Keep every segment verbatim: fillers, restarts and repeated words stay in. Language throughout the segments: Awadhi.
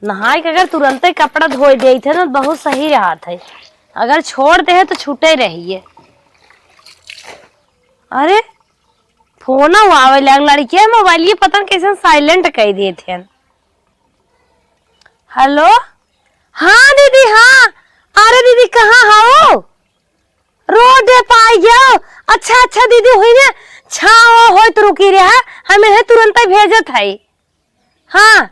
नहाए के अगर तुरंते कपड़ा धोए देइत है ना, बहुत सही रहत है। अगर छोड़ दे है तो छूटे रहिए। अरे, फोन आवे लग लड़किया, मोबाइल ये पता न कैसे silent कर देत हैं। हेलो, हाँ दीदी, हाँ। अरे दीदी, कहाँ हो? रोडे पे आई गयो। अच्छा, अच्छा दीदी, हुई ने छाव होई तो रुकी रहा, हमें है तुरंते भेजत है। हाँ,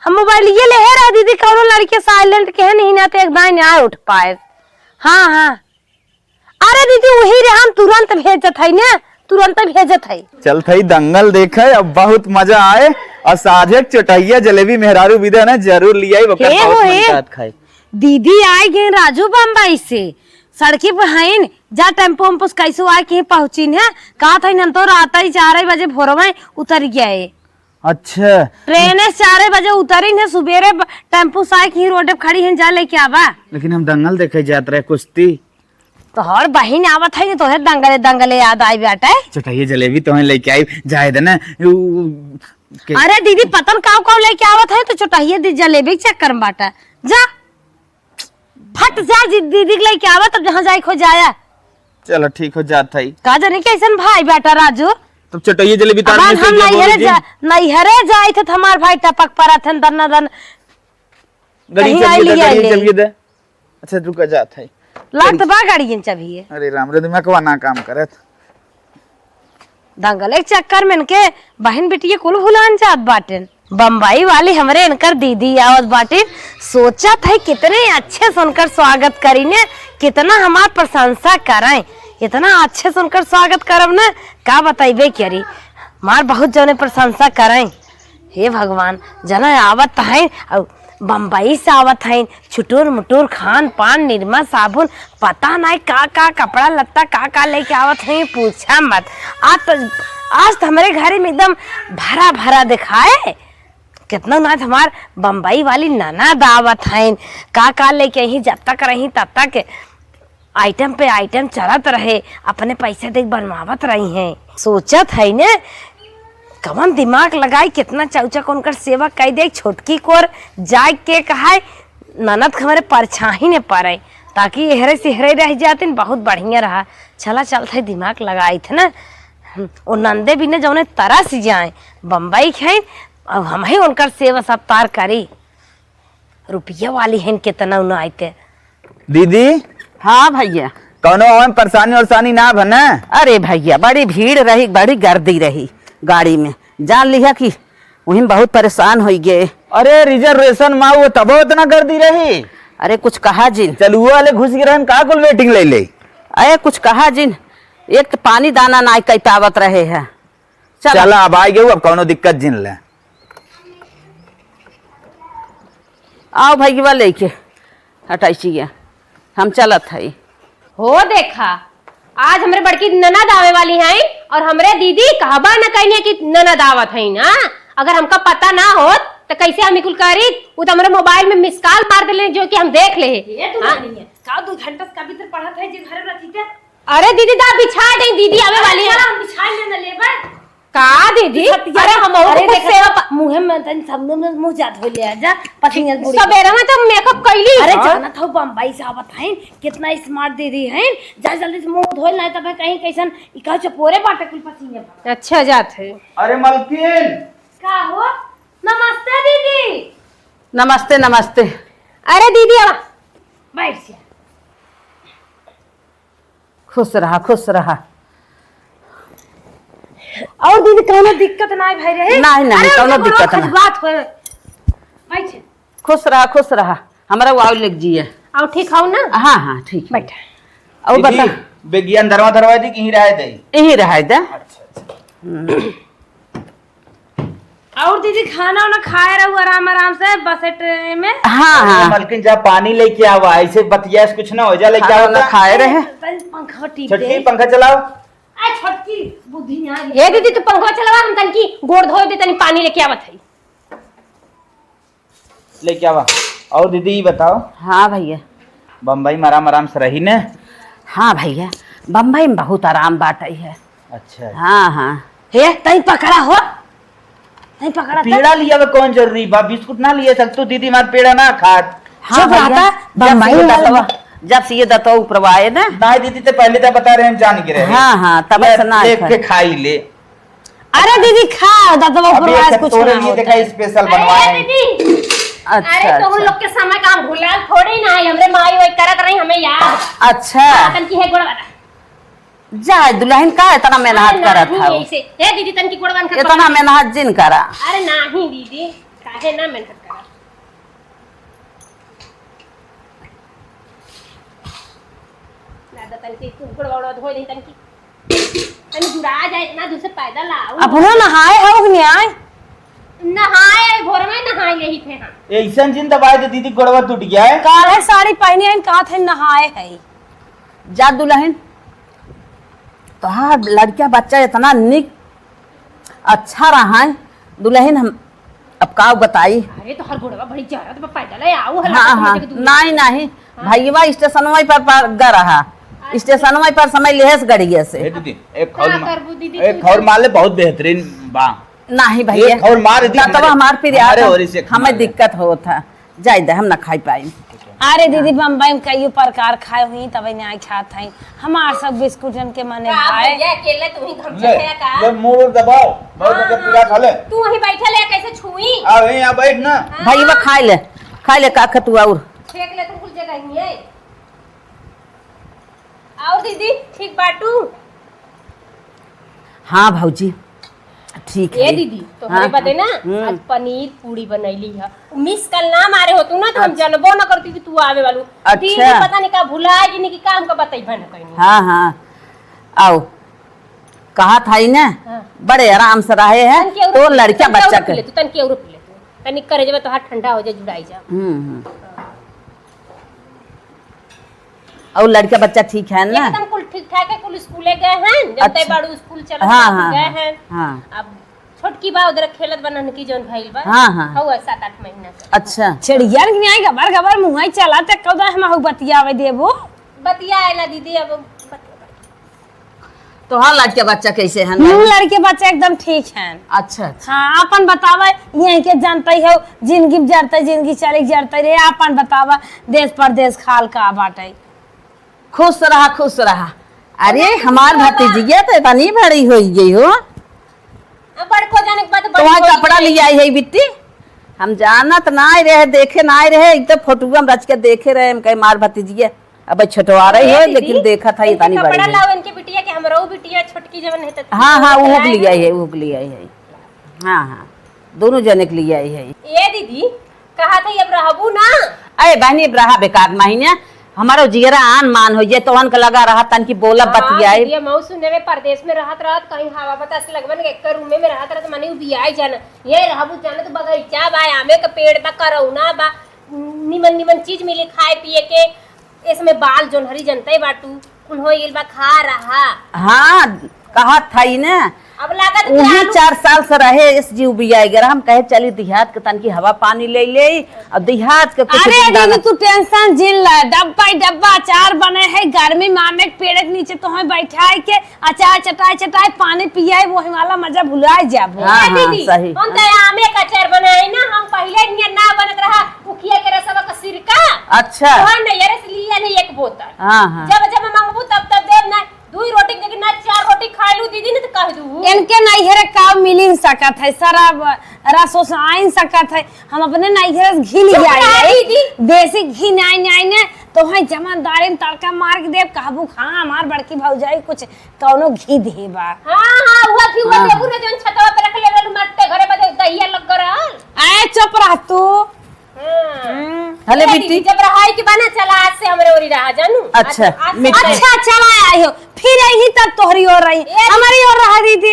हम मोबाइल ये ले रहा दीदी, कौनो लड़के silent के है नहीं ना, तो एक दाई ना उठ पाए। हाँ, हाँ। अरे दीदी, वही रे, हम तुरंत भेजत है ना, तुरंत भेजत है। चलत है दंगल देखे, अब बहुत मजा आए। और साझे चोटहिया जलेबी मेहरारू बिदे ना जरूर लियाई, ओकर हे बहुत हो, मन हे। कहत खाए। दीदी आए गए राजू बम्बई से, सड़की पर हईन, जा टेम्पो उम्पो से कैसे आए के पहुँचिन है, कहत हईन हम तो रात ही चार बजे भोरवा उतर गए। अच्छा। ट्रेन से चार बजे उतरिन है, सुबेरे ब-, टेम्पो से आए के ही रोड पे खड़ी हैं, जा लेके आवा। लेकिन हम दंगल देखे जात रहे, कुश्ती। तोहर बहिन आवत है, तोहे दंगले दंगले याद आई बाटे। चोटहिया जलेबी तोहे लेके आई, जाए दे ना। उ, के अरे दीदी, पतन काव काव लेके आवत है, तो चोटहिया दी जलेबी के चक्कर में बाटा। जा, फट जा जी, दीदी के लेके आवा, तब जहाँ जाए खो जाया। चलो ठीक हो जात है। का जाने कैसन भाई बेटा राजू। तब चोटहिया जलेबी तार अबान में से हम दिया बोलो नैहरे जी। जा, नैहरे जाए थे, तो हमार भाई टपक पड़ा थे, दन दन। गड़ी कहीं चलिए आई दे, लिया गड़ी ले। चलिए दे। अच्छा, रुका जात है। लागत बा गाड़ियन चाबिये। अरे राम रे, दिमागवा ना काम करत। दंगल एक चक्कर में इनके बहन बिटिया कुल भुलान जात बाटेन। बम्बई वाली हमरे इनकर दीदी आवत बाटेन, सोचत है कितने अच्छे से उनकर स्वागत करीने, कितना हमार प्रशंसा करें, इतना अच्छे से उनकर स्वागत करब न, का बतइबे करी। हमार बहुत जने प्रशंसा करें। हे भगवान, जना आवत हैं, अउ बम्बई से आवत हैं, छुटुर मुटुर खान पान, निरमा साबुन, पता नाहीं का का कपड़ा लत्ता का का लेके आवत हैं, पूछा मत। आज तो, आज तो हमरे घरे में एकदम भरा भरा दिखाए। कितना नाहीं हमार बम्बई वाली ननद आवत हैं, का का लेके अइहीं, जब तक रही तब तक आइटम पे आइटम चलत रहे, अपने पैसे देख बनवावत रही हैं। सोचत है ने, कवन दिमाग लगाई, कितना चौचक उनकर सेवा कई दे। छोटकी कोर जाए के कहाए, ननद के हमरे परछाही ने पड़े, ताकि एहरे से एहरे रह जातिन, बहुत बढ़िया रहा। चला चलत है, दिमाग लगाई थे ना। हम्म, ओ नंदे बिने जौने तरस जाए, बम्बई के हैं, अब हम ही उनकर सेवा सत्कार करी। रुपया वाली हैं, कितना उन्हें आइते। दीदी। हाँ भैया। कौनो और परेशानी वरेशानी ना भने? अरे भैया, बड़ी भीड़ रही, बड़ी गर्दी रही गाड़ी में, जान लिहा कि वहीं बहुत परेशान होई गए। अरे reservation मा वो तबो इतना गर्दी रही? अरे कुछ कहा जिन। चलुआ वाले घुस गए रहन, का कुल waiting ले ले? अरे कुछ कहा जिन, एक तो पानी दाना ना कई पावत रहे है। चला। चला, अब आइ गयो, अब कौनो दिक्कत जिन ले। आओ भैया लेके हटाई चाहिए, हम चलत हई। हो देखा, आज हमरे बड़की ननद आवे वाली हैं और हमरे दीदी कहबा न कहिए कि ननद आवत हैं ना। अगर हमका पता ना होत तो कैसे हम इकुल करीत? वो तो हमरे मोबाइल में मिस कॉल मार देले जो कि हम देख ले। ये तू हाँ? नहीं है। का दो घंटा से कभी तो पढ़त है जे घर में रहती थे? अरे दीदी, दा बिछा दे, दीदी आवे वाली है। हम बिछा लेना लेबर। का दीदी? छतिया अरे ना, हम अरे कुछ देखा, सेवा पा- मुँहे में तनी साबुन में मुँह जा धो ले, जा, पसीना बूढ़ी। सबेरे में तो makeup कैली। अरे हाँ। जाना था बम्बई से आवत हैं, कितना smart दीदी हैं, जा जल्दी से मुँह धो ले, तब कहीं कैसन इका चपोरे बाटे कुल पसीने में। अच्छा जात है। अरे मलकिन। का हो? नमस्ते दीदी। नमस्ते, नमस्ते। अरे दीदी, आवा। बैठ जा। खुश रहा, खुश रहा। और दीदी, कौनो दिक्कत ना भई रहे? नहीं, नहीं, अरे, कौनो उनके दिक्कत गोड़वा ना। खजुआत होए। बैठ। खुश रहा, खुश रहा। हमरा वाव लेके जिए। और ठीक हो ना? हाँ, हाँ, ठीक है। बैठ। और दीदी, बता। बेगिया अंदरवा धरवा दी कि यहीं रहे दे? यहीं रहे दे। अच्छा, अच्छा। हम्म। और दीदी, खाना उना खाए रहू आराम, आराम से बसे ट्रेन में। हाँ, अरे हाँ। मलकिन, जा पानी लेके आवा, ऐसे बतिया से कुछ ना हो जा, लेके खाना आवा उना तो। खाए रहे। तनी पंखा टीप छोटकी, दे। पंखा चलाओ। आ, छोटकी, बुद्धि ना ए दीदी, तू पंखा चलावा, हम तनकी गोड़ धोए दे, तनी पानी लेके आवत हई। लेके आवा। और दीदी, ई बताओ। हाँ भैया। बम्बई में आराम, आराम से रही ने? हाँ भैया, बम्बई में बहुत आराम बाटई है। अच्छा। हाँ, हाँ। हे, तई पकड़ा हो। नहीं पकड़ा था। पेड़ा लिया में कौन जरूरी बा? बिस्कुट ना लिए सकतू दीदी, हमार पेड़ा ना खात। हाँ चुप भैया। रहता, जब बम्बई से ये वाला। दतवा, जब से ये दतवा ऊपरवाए ना। नहीं दीदी, ते पहले तो बता रहे, हम जान के रहे। हाँ, हाँ, तब ले, से ना देख खाए। के खाई ले। अरे दीदी, खा, दतवा अभी ऊपरवाए, एक कुछ तोरे ना लिए होता देखा है। स्पेशल अरे बनवाए हैं। दीदी, अच्छा, अरे तो उन अच्छा। लोग के समय का हम भुलाल थोड़ी ना है, हमरे माई वही करत रही, हमें याद। अच्छा। हाँ, तनकी है गोड़ वाला। जा, दुल्हन का इतना मेहनत अरे करत नहीं, हऊ? ऐसे। ए दीदी, तनकी गोड़ वाला इतना मेहनत जिन करा। अरे नहीं दीदी, काहे ना मेहनत करा? दादा, तनकी तू गोड़ वाला धोए दे, तनकी। तनी जुड़ा जाए, इतना दूर से पैदल आओ। अपनो नहाए हो कि नहीं आए? नहाए, भोर में नहाए यही थे हम। ऐसन जिन दबाए दे दीदी, गोड़वा टूट गया है। काल है साड़ी पहने हैं, कहा थे नहाए है। जा दुल्हन, तोहार लड़का बच्चा इतना निक, अच्छा रहा है दुल्हन, हम अब का बताई? अरे, तोहर गोड़वा बड़ी जरत बा, पैदल है, आऊ हला हाँ, हाँ, नहीं, नहीं, हाँ। भैया स्टेशनवा पर, पर गा रहा। अच्छा। स्टेशनवा पर समय लेहस गड़िया से। ए दीदी, एक का खौर मा-, करबू दीदी, एक तू खौर तो मार ले, बहुत बेहतरीन बा। नहीं भैया, एक खौर मार दीदी, दतवा हमारे, हमार पिरिया हमारे था, ओरी से हमें मार ले। दिक्कत होत है, जाए दे, हम ना खाई पाई। अरे दीदी, बम्बई में कईयो प्रकार खाए हुई, तब नहीं खात है। हमार सब बिस्कुटन के मने का भाई। भैया, अकेले तू ही घर ले, से खाया का? ले, मुंह दबाओ, बहुत हाँ, ज्यादा हाँ, पीड़ा खा ले। तू वहीं बैठल है, कैसे छुई? आ, वहीं यहाँ बैठ ना। हाँ। भाई, वो खाए ले, खाए ले, का खतुआ और। फेंक ले, तुम कुल जगह ही है। और दीदी, ठीक बाटू? हाँ भौजी, ठीक ये है। दीदी, तोहरे हाँ, बदे ना, हम्म। आज पनीर पूरी बनैली है। मिस कॉल ना मारे हो तू ना, तो हम अच्छा। जानबो ना करती कि तू आवे वालू। अच्छा। दीदी, पता नहीं का भुला गई कि काम का बतैबे ना कहीं। हाँ, हाँ, आओ। कहा था ही ना, हाँ। बड़े आराम से रहे हैं, तनके और तो लड़का तनके बच्चा और के। पी ले तू, तनके और पी ले तू। तनी करे जब तो हाथ ठंडा हो जाए, जुड़ाई जा। हम्म, हम्म। और लड़का बच्चा ठीक है ना? एकदम कुल ठीक ठाक है, कुल स्कूले गए हैं, जनते अच्छा। बाड़ू स्कूल चलत हाँ, बा, हाँ, गए हाँ, हैं। हाँ। अब छोटकी बा उधर खेलत बा, नन्हकी जौन भइल बा। हाँ, हाँ। हऊ है सात आठ महीना के। अच्छा। छेड़ियन के नहीं आई, गबर गबर मुँह चला, ते कउदा हम हऊ बतियावे देबो। बतियाएला दीदी, अब बतिया। तोहार लड़के बच्चा कैसे हैं? हम्म, लड़के बच्चा एकदम ठीक हैं। अच्छा, अच्छा। हाँ, आपन बतावा, यहीं के जानते हो, जिंदगी जरते, जिंदगी चले जरते रहे, आपन बतावा, देश परदेश खाल का बाटे। खुश रहा, खुश रहा। अरे, हमार भतीजिया तो इतनी बड़ी हो गई हो। अब बड़को जाने के बाद बड़ी तोहार हो कपड़ा गई। लिया आई है बिट्टी, हम जानत ना रहे, देखे ना रहे, एक तो फोटुआ में रच के देखे रहे, हम कहे, "मार भतीजिया, अब छोटवा रही ए है, दीदी, लेकिन देखत है, इनके इतनी बड़ी कपड़ा है।" लाओ, इनके बिटिया के, हमरो बिटिया छोटकी जवन है, तो हाँ, हाँ, उहुक लिया है, उहुक लिया है। हाँ, हाँ, दोनों जने के लिया है। ए दीदी, कहा था, अब रहबू ना? अरे बहनी, अब रहा बेकार महीने, हमारो जियरा आन मान हो जाए, तोहन के लगा रहा, तन की बोला हाँ, बतियाई। दीदी, हम सुने में परदेश में रहत, रहत कहीं हवा बतास लगवन के, एक रूमे में रहत, रहत मने उबियाई जाना। ये रहबू जाना तो बगीचा बा, आमे के पेड़ बा, करौना बा, निमन, निमन चीज मिली खाए पिए के। इसमें बाल जोन हरी जनते बाटू, कुल हो गइल बा, खा रहा। हाँ, कहत हई ना। अब लागत उही कि आलू चार साल से रहे, इस जीव बियाई गरा। हम कहे, "चली देहात के तनकी हवा पानी ले ले, और देहात के कुछ अरे दिन दीदी, दाना।" तू tension जिन ले, डब्बा ही डब्बा अचार बने है, गर्मी में आमे के पेड़ के नीचे तोहे बैठाई के, अचार चटाई चटाई, पानी पियाई, वही वाला मजा भुलाए जाबो। हाँ, ए हाँ, दीदी, सही। हम तो आमे के अचार बनाई ना, हम पहिले नियन ना बनत रहा, उखिया के रसवा का सिरका। अच्छा। वहाँ नैहरे से लिया नहीं एक बोतल। हाँ, हाँ। जब, जब मंगबू तब, तब देब ना। दुई रोटी के जगह ना चार रोटी खाए लू दीदी, नहीं तो कह दू। इनके नैहरे का मिल ही सकत है, शराब रसो से आइन सकत है। हम अपने नैहरे से घी ले चुप आई रहा है। दीदी। देसी घी नाई, नाई ने, तो है जमानदारी में तड़का मार के देब, कहबू, "हाँ, हमार बड़की भौजाई कुछ कौनो घी दे बा।" हाँ, हाँ, हुआ घी, हुआ हाँ। देबू ना, जौन छतवा पे रख ले रहलू, मरते घरे बदे दहिया लग रहल। ए, चुप रह तू। हाँ। हम्म। हले ए बिट्टी। दीदी, जब रहाई के बा ना, चला आज से हमरे ओरी रहा, जानू। अच्छा, आज, आज से मिट्टी। अच्छा, चला आई हो, फिर यही तब तोहरी ओर रही, ए दीदी। हमारी ओर रहा दीदी।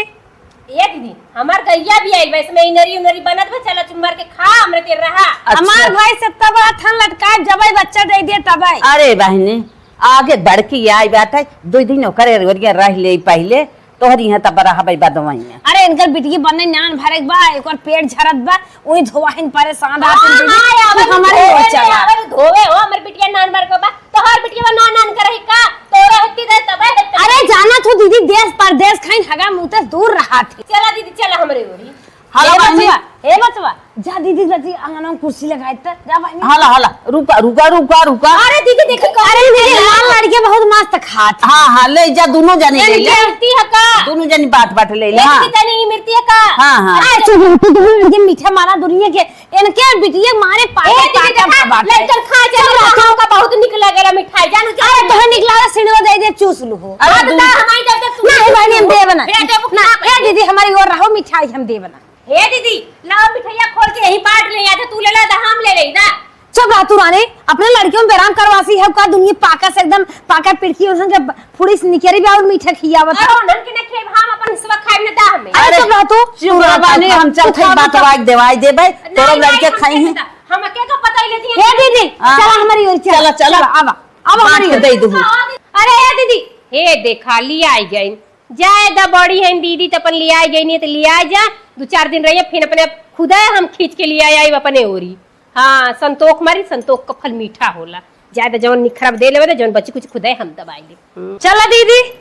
ए दीदी, हमार गैया भी आइल बा, इसमें इनरी उनरी बनत बा, चला चुम्मर के खा, हमरे तेर रहा। अच्छा। हमार भाई से तब हाथ लटकाए, जबै बच्चा दे दे तबै। अरे बहनी, आगे बढ़ के आई बात है, दो दिन ओकरे ओरिया रह ले पहिले, तोहरी यहाँ तब रहबै बदवाइया। अरे, इनकर बिटिया बने नान भरे के बा, एक और पेट झरत बा, वही धोवाहिन परेशान रहत हाँ, हैं दीदी। हाँ, तू आवे हमारे धोवे ओर ले, चला। आवे धोवे हो, हमर बिटिया नान भरे के बा, तोहर बिटिया बा नान नान करही का? तोरे हत्ती दे तबे हत्ती। अरे, जाना तू दीदी, देश परदेश खाइन हगा मुँह ते दूर रहा थी। चला दीदी, चला हमरे ओरी। हला ए बहिनी। बचवा, ए बचवा, जा दीदी रजी आंगन में कुर्सी लगाए त, जा बहिनी। हला, हला, रुका, रुका, रुका, रुका। अरे दीदी, देखी कौन अरे दीदी, है? हमार लड़के बहुत मस्त खात है। हाँ, हाँ, ले जा, दोनों जने ले ले। इनके मिर्ती है का? दोनों जनी बांट बांट ले ले, ए हाँ। दीदी, तनी ई मिर्ती है का? हाँ, हाँ। अरे चुप रहो, तू दोनों लड़के मीठा मारा दुनिया के, इनके बिटिया मारे ए पागल दीदी, पागल देखा, का बात है। लड़कन खा जा, चुप रहो। हमका बहुत निक लगेला मिठाई, जानू, जानू। अरे तोहे निक लागे, सिनवा दे दे, चूस लू हो। अरे अब दू- ता हमारी दे दे, तू नहीं बहिनी, हम देब ना। ए, देबू ना, ना, ए दीदी, हमारी ओर रहो, मिठाई हम देब ना। हे दीदी, लाओ मिठाइया खोल के यही बांट ले, या तो तू ले ले, तो हम ले ले ना। चुप रह तू रानी, अपने लड़कियों में बेराम करवासी है का दुनिया पाका से एकदम पाका पिड़की उन्हन के फुड़ी से निकरी बा और मीठा खियावत है। अरे उन्हन के ना खेब, हम अपन हिस्सा खाइब ना दा हमें। अरे अरे चुप रह तू, चुप रह बानी, हम चल खाई बात वाई देवाई देबे, तोरो लड़के खाई हैं। हम के का पता ही लेती है। ए दीदी, हाँ। चला हमारी ओर चला। चला, चला। चला, आवा, आवा हमारी ओर। दे दू। अरे ए दीदी, हे देखा, लिया आई गई। जाए दा बड़ी है दीदी, त अपन लिया आई गई नहीं तो लिया जा, दो चार दिन रहिए, फिर अपने खुदे हम खींच के लिया आई अपने ओरी। हाँ, संतोख मारी, संतोख का फल मीठा होला। जाए दा जवन निखरब दे लेवे, जवन बची कुछ खुदे हम दबाई ले। चला दीदी।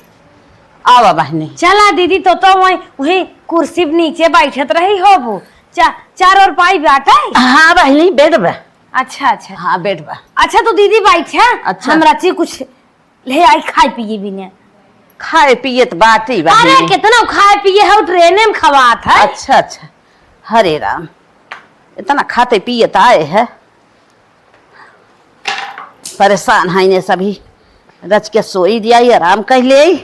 आवा बहिनी। चला दीदी, तो, तो वही, वही कुर्सी पे नीचे बैठत रही होबू। चा-, चार ओर पाई बाटे। हाँ बहिनी, बेड बा। अच्छा, अच्छा। हाँ, बेड बा। अच्छा, तो दीदी बैठा, अच्छा। हम रची कुछ ले आई खाए पिए भी ने। खाए पिए त बाटी बा अरे, ही। कितना खाए पिए है, ट्रेने में खवात है। अच्छा, अच्छा। हरे राम, इतना खाते पिए त आए है। परेशान है इन्हें सभी। रच के सोई दिया, ये आराम कर ले।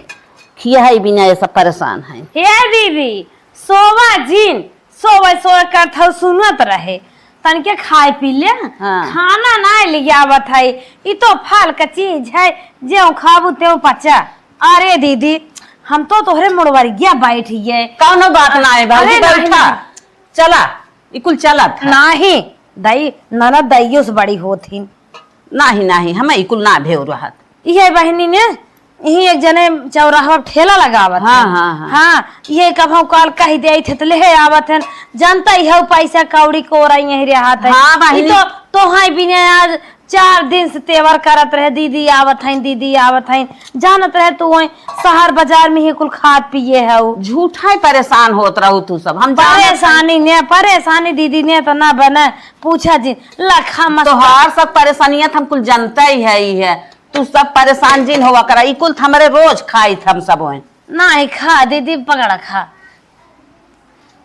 खिया है बिना, ये सब परेशान है। हे दीदी, सोवा जिन, सोवे सोवे करत हऊ सुनत रहे, तनके खाए पी ले। हाँ। खाना ना लियावत है, ई तो फल का चीज है, जेऊ खाबू तेऊ पचा। अरे दीदी, हम तो तोहरे मुड़वरिया बैठ गए। कौनो बात ना है भौजी, अरे नहीं, बैठा। नहीं। चला, ई कुल चलत है। नहीं, दाई, ननद दाइयों से बड़ी होत ही। नाही, नाही, हमें इकुल ना भेव रहत। इहे बहिनी ने, इही एक जने चौराहा पर ठेला लगावत हाँ, है। हाँ, हाँ। हाँ, ये कभौ काल कहि देइत है त लेहे आवत है। जानता ही हौ पैसा कौड़ी कोरा यहीं रहत है। हाँ, बहिनी। ई तो, तोहाई बिना आज चार दिन से तेवर करत रहे, "दीदी आवत हैं, दीदी आवत हैं।" जानत रहे तू वहीं शहर बाजार में ही कुल खात पिए हौ। झूठा ही परेशान होत रहू तू सब, हम जानत हई। परेशानी ने, परेशानी दीदी ने तो ना बने। पूछा जिन, लखा मत तोहार सब परेशानियां त हम कुल जनता ही है, ही है। तू सब परेशान जिन होवा करा, ई कुल त हमरे रोज खाई त हम सब होए। नाही खा दीदी, पकड़ा खा।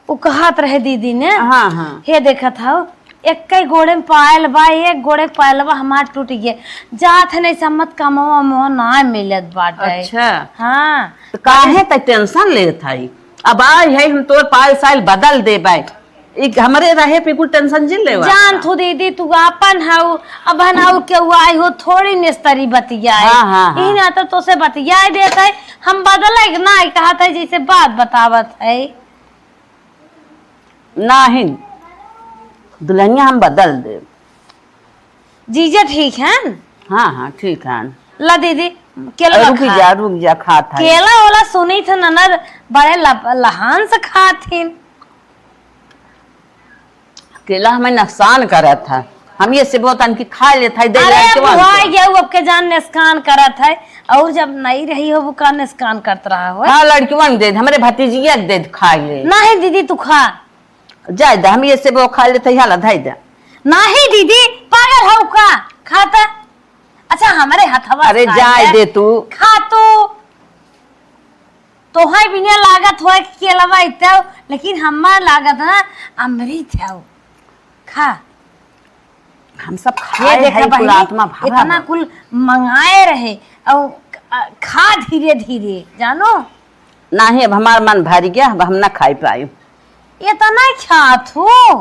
उ कहत रहे दीदी ने, हाँ, हाँ। हे देखत हौ, एक्कै गोड़े में पायल बा, एक गोड़े के पायल बा हमार टूट गए। जात है नहीं सम्मत कमवा में ना मिलत बाटे। अच्छा। हाँ। त काहे त tension लेत हई? अब आई है हम तोर पायल सायल बदल देबै। ई हमरे रहे पे कुल tension जिन लेवा। जान थू दीदी, तू आपन हऊ, अब हन और केहू आई हो, थोड़ी नेस्तरी बतियाए। हाँ, हाँ, हाँ। ई ना तो तोसे बतियाए देत है, हम बदले के ना कहत है, जैसे बात बतावत है। नाही, दुल्हनिया हम बदल देब। जीजा ठीक हैं? हाँ, हाँ, ठीक हैं। ला दीदी, केला अरे रुक खा। जा, रुक जा, खात है। केला ओला सुनी थे ननद बड़े ल-, लहान से खात हिन। केला हमें नुकसान करत है, हम ये से बहुत अनकी खा लेत है, दे अरे लेत अब के हुआ बांध के। गया, वो अब के जान नुकसान करत है, और जब नहीं रही हो वो का नुकसान करत रहा हो? हाँ, लड़किवन दे दे, हमरे भतीजिया के दे दे, खा ले। नहीं दीदी, तू खा। जाए दे, हम ये से वो खा लेत है, हाला धई दे। नहीं दीदी, पागल हो का? खाता। अच्छा, हमारे हथवा से अरे खा जाए ले। दे तू। खा तू। तोहई बिना लागत होए कि केलवा इत्ते, लेकिन हमार लागत ना अमृत है। खा। हम सब ये खाए देखा हैं, कुल बहिनी, आत्मा भरा इतना बा। कुल मंगाए रहे, और, अ, खा धीरे धीरे, जानो। नाही, अब हमार मन भर गया, अब हम ना खाई पाई। इतना खात हो?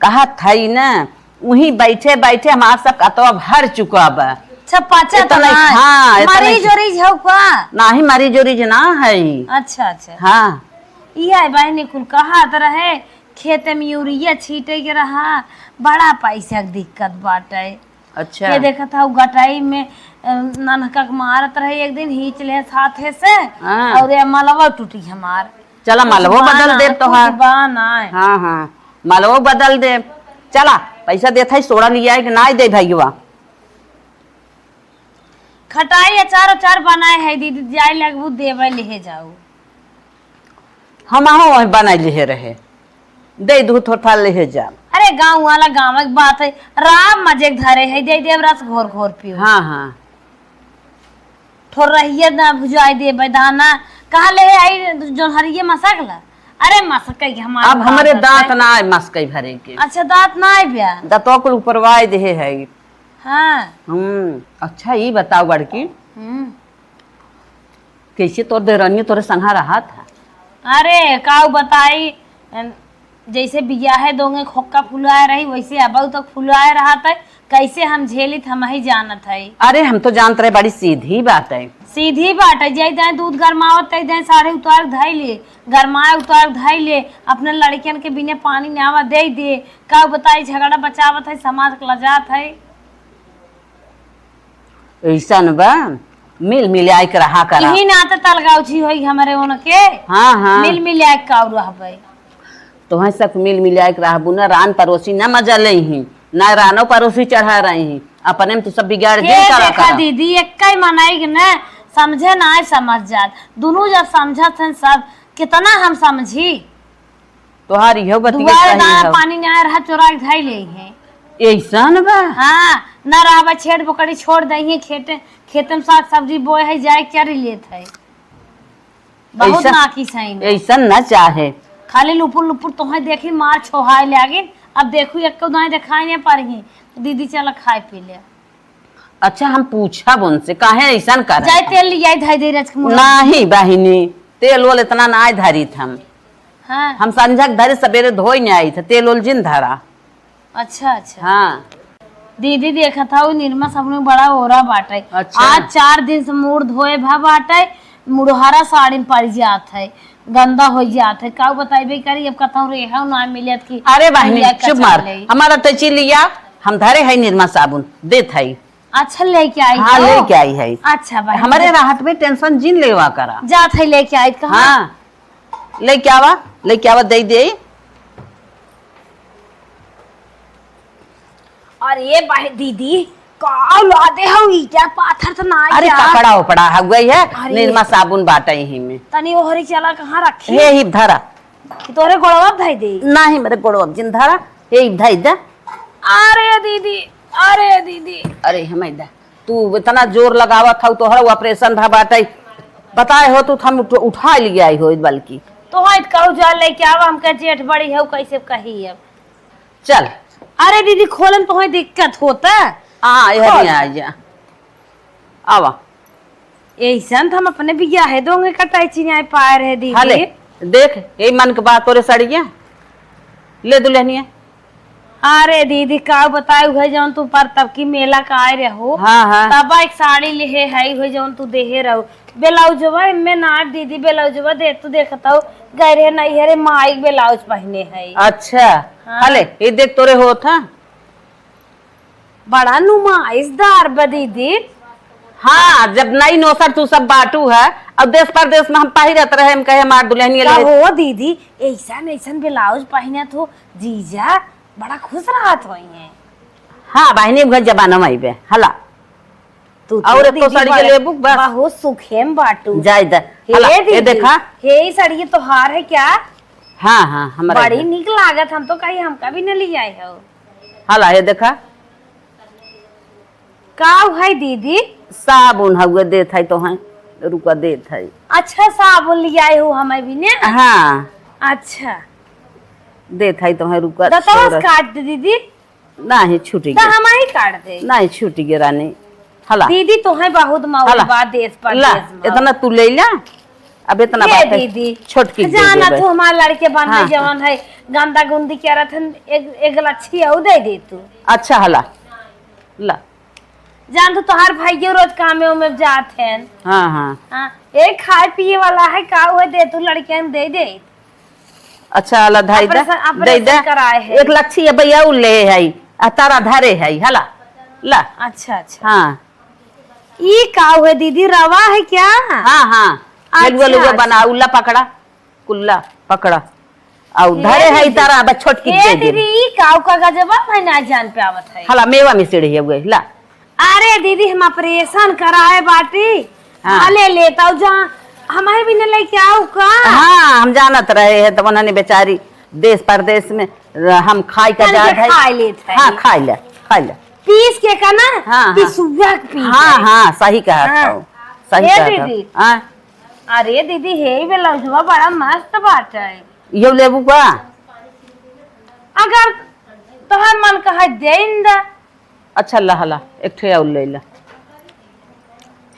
कहत हई ना, उहीं बैठे बैठे हमार सब कतवा भर चुका बा। अच्छा, पचा तो इतना, ना। हाँ, इतना मरीज उरीज हो का? नाही, मरीज उरीज ना है। अच्छा, अच्छा। हाँ। इहे बहिनी कुल कहत रहे, खेते में यूरिया छीटे के रहा, बड़ा पैसा के दिक्कत बाटे। अच्छा। ये देखत हऊ गटाई में, अ, नन्हका के मारत रहे एक दिन, हीच ले साथे से, हाँ। और ये मलवा टूटी हमार। चला, कुछ मलवो बा बदल ना, देब कुछ तोहार। बा ना। हाँ, हाँ, मलवो बदल देब। चला, पैसा देत है, सोड़ा लिया है कि नाई दे भैया? खटाई अचार उचार बनाए है दीदी, जाए लगबू देवे लेहे जाऊ। हम आहो वही बनाई लिहे रहे। दे दू, थोड़ा थोड़ा ले जा। अरे, गाँव वाला गाँव के बात है, राम मजे के धरे है, दे देब रस घोर घोर पियो। हाँ, हाँ। ठोर रहिए ना भुजाई देबे दाना। कहाँ ले आई जोन हरिये मसक ला? अरे, मसक के हमारे अब हमरे दाँत दाँत है। ना आए मसकई भरे के। अच्छा, दाँत ना आए ब्या? दाँतवा कुल उपरवाए देहे है। हाँ। हम्म, अच्छा, ई बताओ बड़की, हम्म। कैसे तोर देरनियो तोरे संघा रहत है? अरे, काऊ बताई, जैसे बियाहे दोंगे खोक्का फुलाए रही, वैसे अबऊ तक फुलाए रहत है। कैसे हम झेलित, हम ही जानत है। अरे, हम तो जानत रहे, बड़ी सीधी बात है। सीधी बात है, जे दाएं दूध गरमावत है, दाएं साढ़े उतार धई ले, गरमाए उतार धई ले, अपने लड़कियन के बिना पानी नावा दे दे। काऊ बताई, झगड़ा बचावत है, समाज के लजात है। ऐसन बा, मिल मिलाए के रहा करा। यही नाते तलगाउछी होई हमरे उनके। हाँ, हाँ। मिल मिलाए के काऊ रहबे। तोहई सब मिल मिलाए के रहबू ना, रान परोसी ना मजा लेही, ना रानो परोसी चढ़ा रही, अपने में तू सब बिगाड़ हे दे करा देखा करा। दीदी, एक्कै मनई के न समझे ना समझ जात, दुनू जब समझत हन सब, कितना हम समझी? तोहार इहो बतिया दुआरे सही दाना हौ। पानी ना रहा, चोरा के धई ले हैं। ऐसन बा? हाँ, ना रहबा छेड़ बोकड़ी छोड़ दई हैं, खेते, खेते में साग सब्जी बोए है, जाए चरी लेत है। बहुत ऐसा, नाकिस है ना। ऐसन ना चाहे। खाली लुपुर लुपुर तोहे देखी मार छोहाए लागिन। अब देखू एक्को दाई देखाई ना पारही, दीदी चला खाए पी ले। अच्छा, हम पूछब उनसे, काहे ऐसन करत जाए हैं? तेल लियाई, धई दे रजकमुआ। नाही बहिनी, तेल ओल इतना ना धरित हम। हाँ। हम संझक धरे सबेरे धोई नहीं आई थे, तेल ओल जिन धरा। अच्छा, अच्छा। हाँ। दीदी देखत हौ, निरमा साबुन में बड़ा ओरा बाटे। अच्छा। आज चार दिन से मूड़ धोए भा बाटे, मुड़हरा साड़ी में पड़ जात है, गंदा हो जात है। काऊ बताइबे करी, अब कतहूँ रेहा ना मिलत की अरे बहिनी, भैया चुप कचरा मार। ले। हमारा टैची लिया, हम धरे है निरमा साबुन, देत है। अच्छा, लेके आई हाँ, हो? लेके आई है। अच्छा बहिनी। हमरे राहत में tension जिन लेवा करा। जात है लेके आई, कहाँ? हाँ, लेके आवा, लेके आवा, दे दे। अरे बह-, दीदी, का लादे हौ ईटा पाथर त ना अरे, क्या? कपड़ा उपड़ा हउए है, अरे। निरमा साबुन बाटे यही में। तनी ओहरी चला कहाँ रखी? हे ही धरा। कि तोहरे गोड़वा धई दे? नाही, मेरे गोड़वा जिन धरा, हे ही धई दे। अरे दीदी, अरे दीदी। अरे, हम दा, तू इतना जोर लगावत हौ, तोहरा operation भा बाटे। बताए हो तू, हम उठ-, उठा लिया आई हो बल्कि। तो है कहू जा लेके आवा, हमका जेठ बड़ी हौ, कैसे कही अब? चल। अरे दीदी, खोलन तो है दिक्कत होता। हाँ, इधर खोल। ही आ जा। आवा। ऐसन तो हम अपने बियाहे दोंगे कटाई चिन्हाई पाए रहे दीदी। हले, देख, यही मन के बात तोरे सड़िया। ले दुल्हनिया। अरे दीदी, का बताए, उहे जौन तू पर तब की मेला का आए रहो। हाँ, हाँ। तब एक साड़ी लिहे है, उहे जौन तू देहे रहो। ब्लाउजवा इनमें ना दीदी, ब्लाउजवा दे तू देखत हो, गए रहे नैहरे माई ब्लाउज पहने है। अच्छा, हाँ। हले, ये देख तोरे होत है। बड़ा नुमाइशदार बा दीदी। हाँ, जब नई नोसर तू सब बाटू है, और देश परदेश में हम पहिरत रहे, हम कहे हमार दुल्हनिया का ले। हो दीदी, ऐसन ऐसन ब्लाउज पहनत हो जीजा, बड़ा खुश रहत होई हैं। हाँ, बहिनी, घर जमाना में अइबे, हला। तू तो और एको दीदी साड़ी के बड़ा, लेबू, बस। बहुत सुखेम बाटू। जाय द, हे हला, ये दीदी, देखा। हे, ई साड़ी तोहार है क्या? हाँ, हाँ, हमारा बड़ी है। नीक लागत, हम तो कही हमका भी न ले आए हो। हला, ये देखा। का है दीदी? साबुन हउए देत है तो हैं, रुका देत है। अच्छा, साबुन ले आए हो हमें भी ने? हाँ। अच्छा। देत है तो हैं, रुका दतवा से छोड़। काट दे दीदी। नाही, छूटी तो गे। हम ही काट दे। नाही, छूटी गे रानी। हला। दीदी, तो है बहुत मौज हला। बा देश ला, परदेश में। इतना तू ले ला। अब इतना ये बात है। दीदी, छोटकी दे जाना देबे। तू हमार लड़के बन हाँ, में हाँ। जवन है, गंदा गुंदी करत हन, एक, एक लच्छी और दे दे तू। अच्छा हला। ला। जान तू, तोहार भाइयों रोज कामे में जात हैं। हाँ, हाँ। हाँ, एक खाए पिए वाला है, का हुए दे तू लड़कियन दे दे। अच्छा, ला धाई दा। ऑपरेशन, दे ऑपरेशन दा। कराए है। एक लच्छी है भैया, उ ले है, आ तारा धरे है, हला। ला। अच्छा, अच्छा। हाँ। ई का हुए दीदी, रवा है क्या? हाँ, हाँ। अच्छा, हलुआ लुआ अच्छा। बनाऊ, ला पकड़ा। कुल्ला पकड़ा। आउ ए धरे है दीदी। तारा, बस छोटकी ए दे दे। दीदी, ई काऊ का गजबा, मैं ना जान पे आवत है। हला, मेवा मिसड़ी है उहे, ला। अरे दीदी, हम ऑपरेशन कराए बाटी। हाँ। हाँ, ले लेता हूँ, जहाँ हमारे भी न लेके आओ का? हाँ, हम जानत रहे हैं, तो उन्होंने बेचारी देश परदेश में हम खाई का तन के जात है। खाई लेत है। हाँ, खाई ले, खाई ले। पीस के का ना, हाँ, हाँ। पिसुआ के पी हाँ, जाए। हाँ, सही कहत हाँ। हो, सही ए कहत हो। दीदी। हाँ। अरे दीदी, हे ब्लाउजवा बड़ा मस्त बाटे। यो लेबू का? अगर तोहर मन कहे देइन दा। अच्छा, ला, ला, एक ठे और ले ला।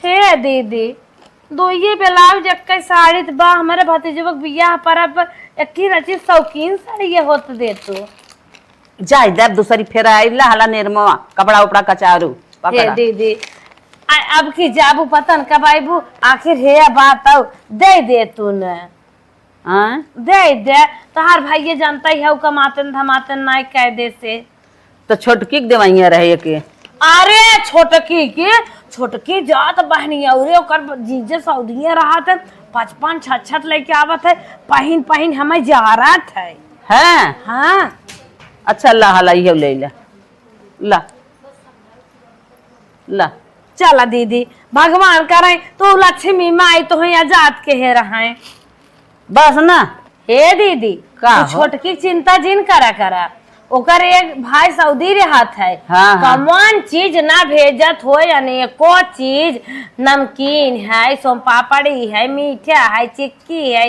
हे दीदी, दुइये ब्लाउज, एक्कै साड़ी त बा। हमरे भतीजवा के बियाह परब, एक्कै रची शौकीन साड़ी ये होत दे तू। जाए दे, अब दूसरी फेरा आई, ला हला निरमवा, कपड़ा उपड़ा कचारू, हे पकड़ा। दीदी, आ, अब की जाबू पता न कब आइबू, आखिर हे बात आउ, दे दे तू न। हाँ? दे दे, तोहार भाइये जानता ही है, उ कमातन धमातन नाई कायदे से। तो छोटकी के देवइया रहे के। अरे छोटकी के, छोटकी जात बहनी अउरे ओकर जीजे सऊदिये रहत है, पचपन छत छत लेके आवत है, पहिन पहिन हमें जारत है। हैं? हाँ। अच्छा, ला, हला, इहो ले ला। ला। ला। चला दीदी, भगवान करे तो लक्ष्मी माई तोहैं आजाद के हे रहैं। बस ना। हे दीदी, का तू हो? छोटकी के चिंता जिन करा करा। ओकर एक भाई सऊदी रहत है। हाँ, हाँ। कमन चीज ना भेजत होय, अनेको चीज, नमकीन है, सोन पापड़ी है, मीठा है, चिक्की है,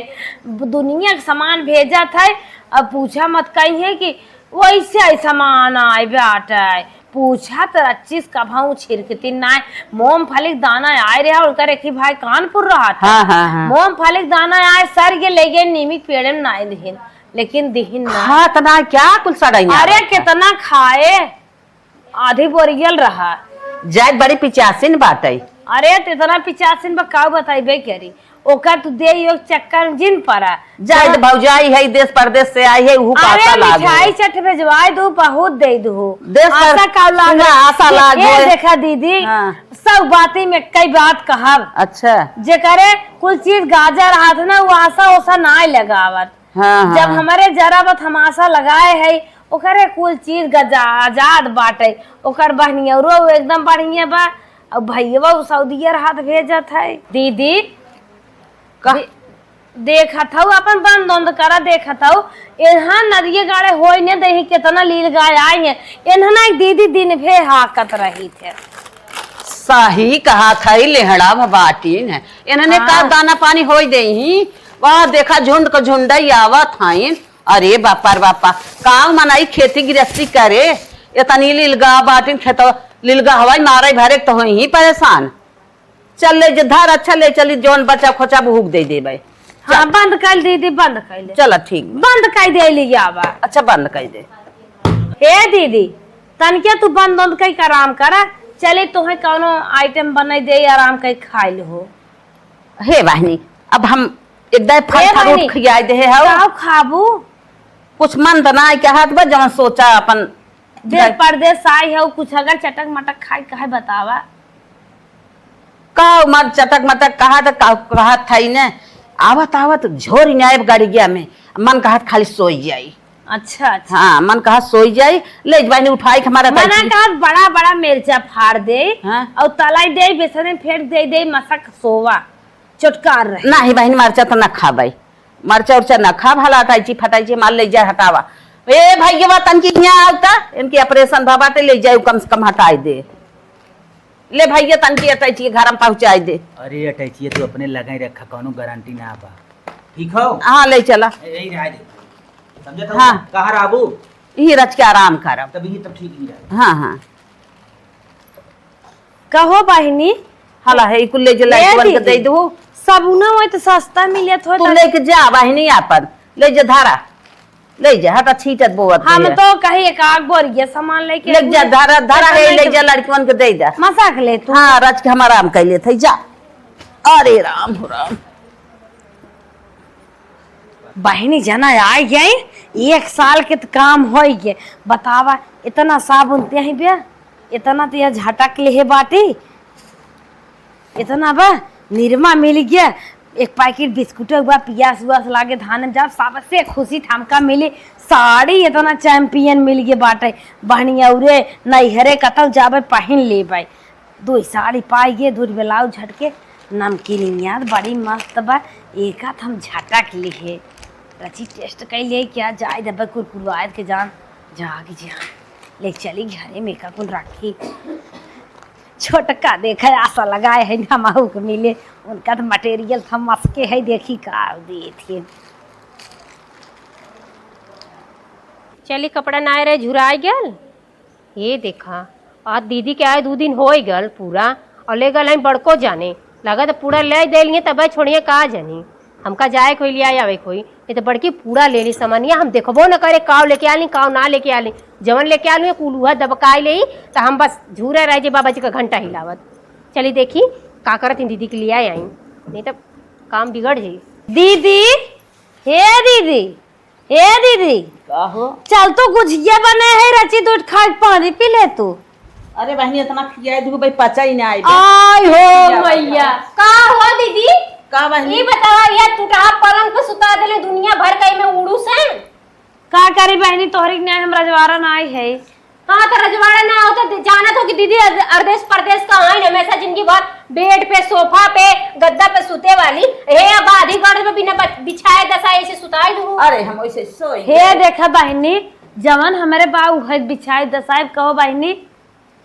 दुनिया के सामान भेजत है। अब पूछा मत, कहिहैं कि वैसे ही सामान आए बाटे। पूछा त रच्चिस कभऊ छिरकती नाय। मूंगफली के दाना आए रहा, उनकर एक ही भाई कानपुर रहत है। हाँ, हाँ, हाँ। मूंगफली के दाना आए, सर के ले गए, नीमी के पेड़े में नाय दिहिन, लेकिन दिहिन ना। खात ना क्या कुल सड़ैया अरे रहत है। कितना खाए, आधी बोरियल रहा। जाए बड़ी पिचासिन बाटे। अरे त इतना पिचासिन बा, काऊ बताइबे करी। ओकर तू देइ ओक चक्कर में जिन परा। जाए त हाँ। भौजाई है, देश परदेश से आई है, उहू का अरे आशा लाग मिठाई है। चट भेजवाए दू, बहुत दे दू। देश पर आशा का लाग ना, है। आशा ये, लाग ये है। देखा दीदी, हाँ। सब बाती में कई बात कहब। अच्छा। जेकरे कुल चीज गाजर हाथ ना, वो आशा ओशा नाय लगावत। हाँ, जब हाँ। हमरे जरा बत हम आशा लगाए है, ओकरे कुल चीज गजा-, आजाद बाटे। ओकर बहनियरो एकदम बढ़िया बा। अब भैया सऊदिया हाथ भेजत है। दीदी, का? दे-, देखत हऊ, अपन बंद उंद करा, देखत हऊ, एन्हा नदिये गाड़े होई ने देही, केतना लील गाय आई है, एन्हना एक दीदी दिन भे हाकत रही थे। सही कहत है, लेहड़ा भबाटीन है, एन्हने का हाँ। दाना पानी होई देही, वह देखा झुंड क झुंडई आवत हईन। अरे बापा रे बापा, काव मनई खेती गृहस्थी करे, एतनी लीलगा बाटिन खेतवा, लीलगा हवाई मारे भरे त होई ही परेशान। चल ले जे धर, अच्छा ले चली, जौन बचा खोचा भूख दे देबै। हाँ, चल। बंद कर दीदी, बंद कर ले। चल ठीक बा। बंद कर दे लिया बा। अच्छा बंद कर दे। हे दीदी, तनके तू बंद उंद कई के आराम करा, चली तोहे कौनो item बनाई दे, आराम कई खाई लो हो। हे बहिनी, अब हम एक दाई फल हे फ्रूट बहिनी, खियाई दे हो। का खाबू? कुछ मन त ना आई के हाथ बा, जवन सोचा अपन देश जाए। परदेश आई है, कुछ अगर चटक मटक खाई कहे बतावा। का उमर चटक मटक कहा त का, कहत था इने, आवत आवत झोरी ने आए गड़िया में, मन कहत खाली सोई जाई। अच्छा, अच्छा। हाँ, मन कहत सोई जाई, ले जबानी उठाई के हमारा मना तैती। कहत बड़ा बड़ा मिर्चा फाड़ दे हाँ। और तलाई दे, बेसन में फेंट दे, दे मसक सोवा, चटकार रहे। नाही बहिनी, मरचा त ना खाबै, मरचा उरचा ना खा, भला अटैची फटैची मार ले जाए हटावा। ए भैया तनकी हियाँ आउ त, इनकी operation भा बाटे, ले जाए कम से कम हटाई दे। ले भैया तनकी अटैची घर में पहुँचाई दे। अरे अटैचिया तू अपने लगाई रखा, कौनो गारंटी ना बा। ठीक हो? हाँ, ले चला। ए, यही रहा दे। समझत हो? हाँ। कहाँ रहबू? यही रच के आराम करब। तब ये तब ठीक नहीं रहे। हाँ, हाँ। कहो बहिनी। हला है, ई कुल ले जे ए लड़कवन के दीदी, दे दू। साबुना होई त सस्ता मिलत होई तू त। लेके जा बहिनी आपन, ले जे धारा, ले जे हटा छीटत बोवत हम है। तो कही एक आग बोरिया सामान लेके ले जा, आइए। धारा, धारा है, ले जा लड़कवन के दे दे। मजाक ले तू। हाँ, रच के हम आराम कर लेत है, जा। अरे राम हो राम। बहिनी जना आइ गई, एक साल के त काम होइ गए। बतावा, इतना साबुन ते ही बे, इतना त यह झटक लेहे बाटी, इतना बा, निरमा मिल गया, एक पैकेट बिस्कुट बा, पियास उआस लागे धान में जाब, सबसे खुशी ठमका मिली। साड़ी इतना champion मिल गए बाटे, बहनी औरे नैहरे कतौ जाबे पहिन लेबे। दुई साड़ी पाई गे, दुई ब्लाउज झटके, नमकीनिया बड़ी मस्त बा, एका त हम झटक लिहे। रची टेस्ट कइ ले क्या, जाए देबे कुरकुरवाए के जान, जाग जान। ले चली घरे में का कुल राखी। छोटका देखे आशा लगाए है ना, माहू के मिले, उनका तो मटेरियल था मस्के है, देखी का देत है। चली कपड़ा नाए रहे झुराई गल। ये देखा, आज दीदी के आए दू दिन होइ गल पूरा, और ले गल हैं बड़को जाने। लगत पूरा ले देलिए, तब छोड़िए का जानी। हमका जाए कोई लियाए आवे कोई, नहीं तो बड़की पूरा ले ली सामानिया। हम देखबो न करे काव लेके आली, काव ना लेके आली। जवन लेके आली कुल उहा दबकाई ले, तो हम बस झूरे रह जे बाबा जी का घंटा हिलावत। चली देखी का करत ही, दीदी के लियाए आई, नहीं तो काम बिगड़ जाई। दीदी, हे दीदी, ए दीदी, का हो? चल तो गुझिया बने है, रची दूध खाए के पानी पी ले तू। अरे बहिनी, इतना खियाए दू भाई, पचा ही ना आए बे। आय हो खिया मैया। बता। का हो दीदी? का बहिनी? ई बतावा, ये टूटहा पलंग पे सुता देले, दुनिया भर कहीं में उड़ू से। का करी बहिनी, तोहरी के न्याय हम रजवाड़ा ना आई है। हाँ, तो रजवाड़ा ना हो तो दे-, जानत हो कि दीदी अर-, अरदेश परदेश का आइन, हमेशा जिंदगी भर बेड पे, सोफा पे, गद्दा पे सुते वाली। हे, अब आधी गड़ में बिना बच-, बिछाए दसाए ऐसे सुताई दू। अरे, हम वैसे सोई हे गए। देखा बहिनी, जवन हमरे बा उहे बिछाए दसाए कहो बहिनी।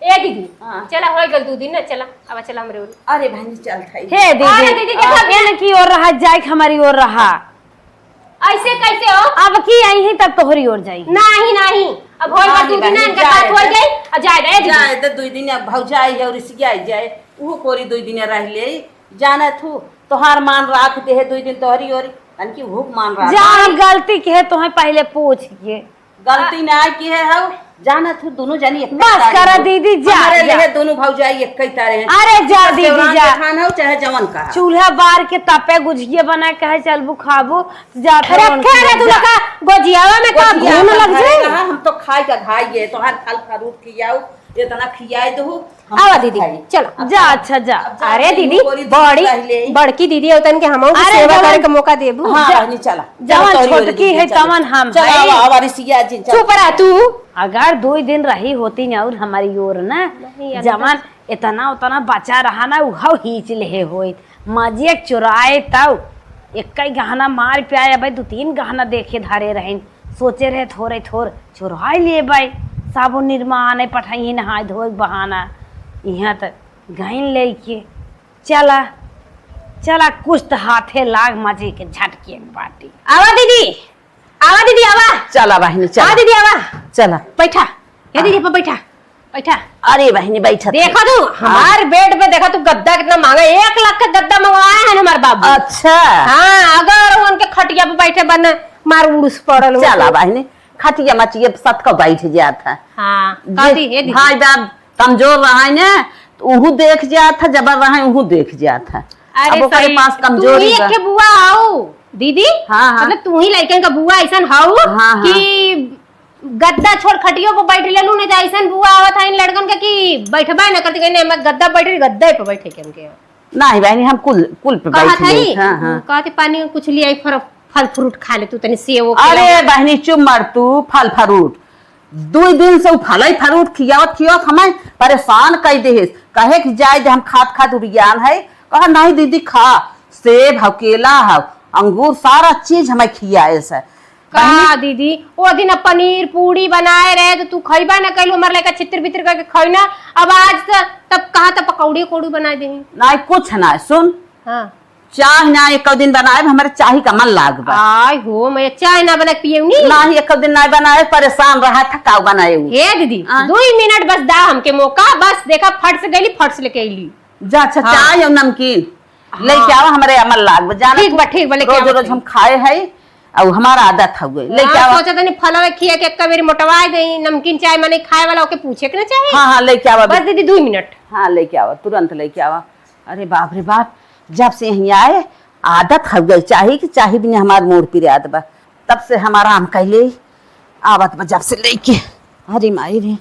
ए दीदी, हाँ। चला, होइ गल दू दिन ना, चला, अब चला हमरे ओर। अरे बहिनी, चल थाई। हे दीदी, अरे दीदी, देखा अब इनकी ओर रहा, जाए के हमारी ओर रहा। ऐसे कैसे हो? अब की आई ही तब तोहरी ओर जाई। नहीं, नहीं, अब होई बा नहीं, दू दिन बहिनी, इनका जाए बात होई दे। जाई, अब जाए दे दीदी। जाए दे, दू दिन अब भौजाई है और इसकी आई जाए, वो कोरी दू दिन रह ले, जाना थू, तोहार मान राख दे है दू दिन तोहरी ओर, अनकी हुक मान राख जा, दे। हम गलती के है, तोहे पहले पूछ के। गलती ना की है हऊ, जाना थू दोनों जनी एक बस तारे करा हो। दीदी, जा, हमारे जा। लिए दोनों भौजाई एक ही तारे हैं। अरे जा चाहे दीदी, देवरान जा। जेठान हो, चाहे जवन का। चूल्हा बार के तपे गुझिया बना के है, चलबू खाबू, जा फिर रखे हम रे तू जा। लगा गोजियावा में का गोजिया घून का लग घरे जाए। रहा, हम तो खाए का खाई है, तोहार फल फ्रूट खियाऊ, इतना खियाए दू, हम आवा दीदी, खाई। चलो। अब जा, जा। अच्छा, जा। अब जा, अरे दीदी, कोरी दीदी बड़ी, पहले ही। बड़की दीदी होतन के हमहू के अरे सेवा जवन करे के मौका देबू। हाँ, जा। बहिनी, चला। जवन चला, तोरी ओरी छोटकी दीदी, है, चला। तवन हम चला, है। आवा, आवा, रिसिया जी, चला। चुप रहा तू। अगर दो ही दिन रही होती ना और हमारी ओर ना, नहीं, अभी जवन तो इतना उतना बचा रहा ना, उहव हीच लेहे होइत। मजे चुराए तब एक ही गहना मार पे आए, भाई, दो तीन गहना देखे धरे रहेन, सोचे रहे थोरे थोर चुराए लिए भाई, साबुन निरमा आने पठाई नहाए धोए के बहाना। यहाँ त गइन लेके चला, चला कुछ त हाथे लाग मजे के झटके में बाटी। आवा दीदी, आवा दीदी, आवा। चला बहिनी, चला। हाँ दीदी, आवा। चला। बैठा, ये दीदी, पर बैठा, बैठा। अरे बहिनी, बैठा। देखा तू, हाँ। हमार बेड पे देखा तू, गद्दा कितना महंगा, एक लाख का गद्दा मंगवाया है ना हमार बाबू। अच्छा। हाँ, अगर उनके खटिया पे बैठे बन मार उड़ूस पड़ल हो चला तो। बहिनी, खटिया मचिए सत का बैठ जात है। हाँ, जे कहती, ये दीदी। भाई बाप कमजोर रहा है ना, तो उहू देख जात है, जबर रहा है, उहू देख जात है। अरे अब ओकरे सही, पास तू कमजोरी ही बा। एक ठे बुआ हऊ, दीदी। हाँ, हाँ। मतलब तू ही लइकन का बुआ ऐसन हऊ हाँ, हाँ। कि गद्दा छोड़ खटियो पे बैठ लेलू, नहीं तो ऐसन बुआ आवत है इन लड़कन के कि बैठबा न करती, कहने मैं गद्दा बैठ रही, गद्दे पे बैठे के हमके। नहीं बहनी, हम कुल, कुल पे कहत बैठ हई, ले। हाँ, हाँ। कहते पानी में कुछ लिया, फर-, फल फ्रूट खा ले तू, तनी सेव खिला। अरे बहनी, चुप मर तू, फल फ्रूट। दुई दिन से उ फलई फ्रूट खियावत खियावत हमें परेशान कई देहिस। कहे कि जाए दे, हम खात खात उबियान है। कहा, "नहीं दीदी, खा, सेब हव, केला हव, अंगूर, सारा चीज हमें खियाए से।" का बहनी दीदी, ओ दिन अब पनीर पूड़ी बनाए रहे तो तू खइबा न कइलू, हमार लइका छितिर बितिर करके खइना। अब आज त-, तब कहा त पकौड़ी उकौड़ी बनाए देही। नहीं, कुछ ना, सुन। हाँ। चाह ना एको दिन बनाए, हमारे चाही का मन लाग बा। आय हो, मैं चाय ना बना के पिएऊ नी। नाही, एको दिन ना बनाए, परेशान रहा था, का बनाए उ। हे दीदी, हाँ। दुई मिनट बस दा हमके मौका, बस देखा फट से गईली, फट से लेके अइली। जा, अच्छा, हाँ। चाय और नमकीन हाँ। लेके आवा, हमारे अमल लाग बा। जाना ठीक तू बा, ठीक बा, लेके रोज आवा रोज तनी। हम खाए है, और हमारा आदत हउए। लेके हाँ, आवा। सोचा तनी फलवे खिया के एक बेरी मोटवाए देई, नमकीन चाय माने खाए वाला ओके पूछे के ना चाही। हाँ, हाँ, लेके आवा बस बे। दीदी, दुई मिनट। हाँ, लेके आवा, तुरंत लेके आवा। अरे बाप रे बाप, जब से यहीं आए, आदत हो गई चाही कि चाही बिना हमार मूड पिरात बा। तब से हम आराम कैले आवत बा जब से लेके। अरे माई रे।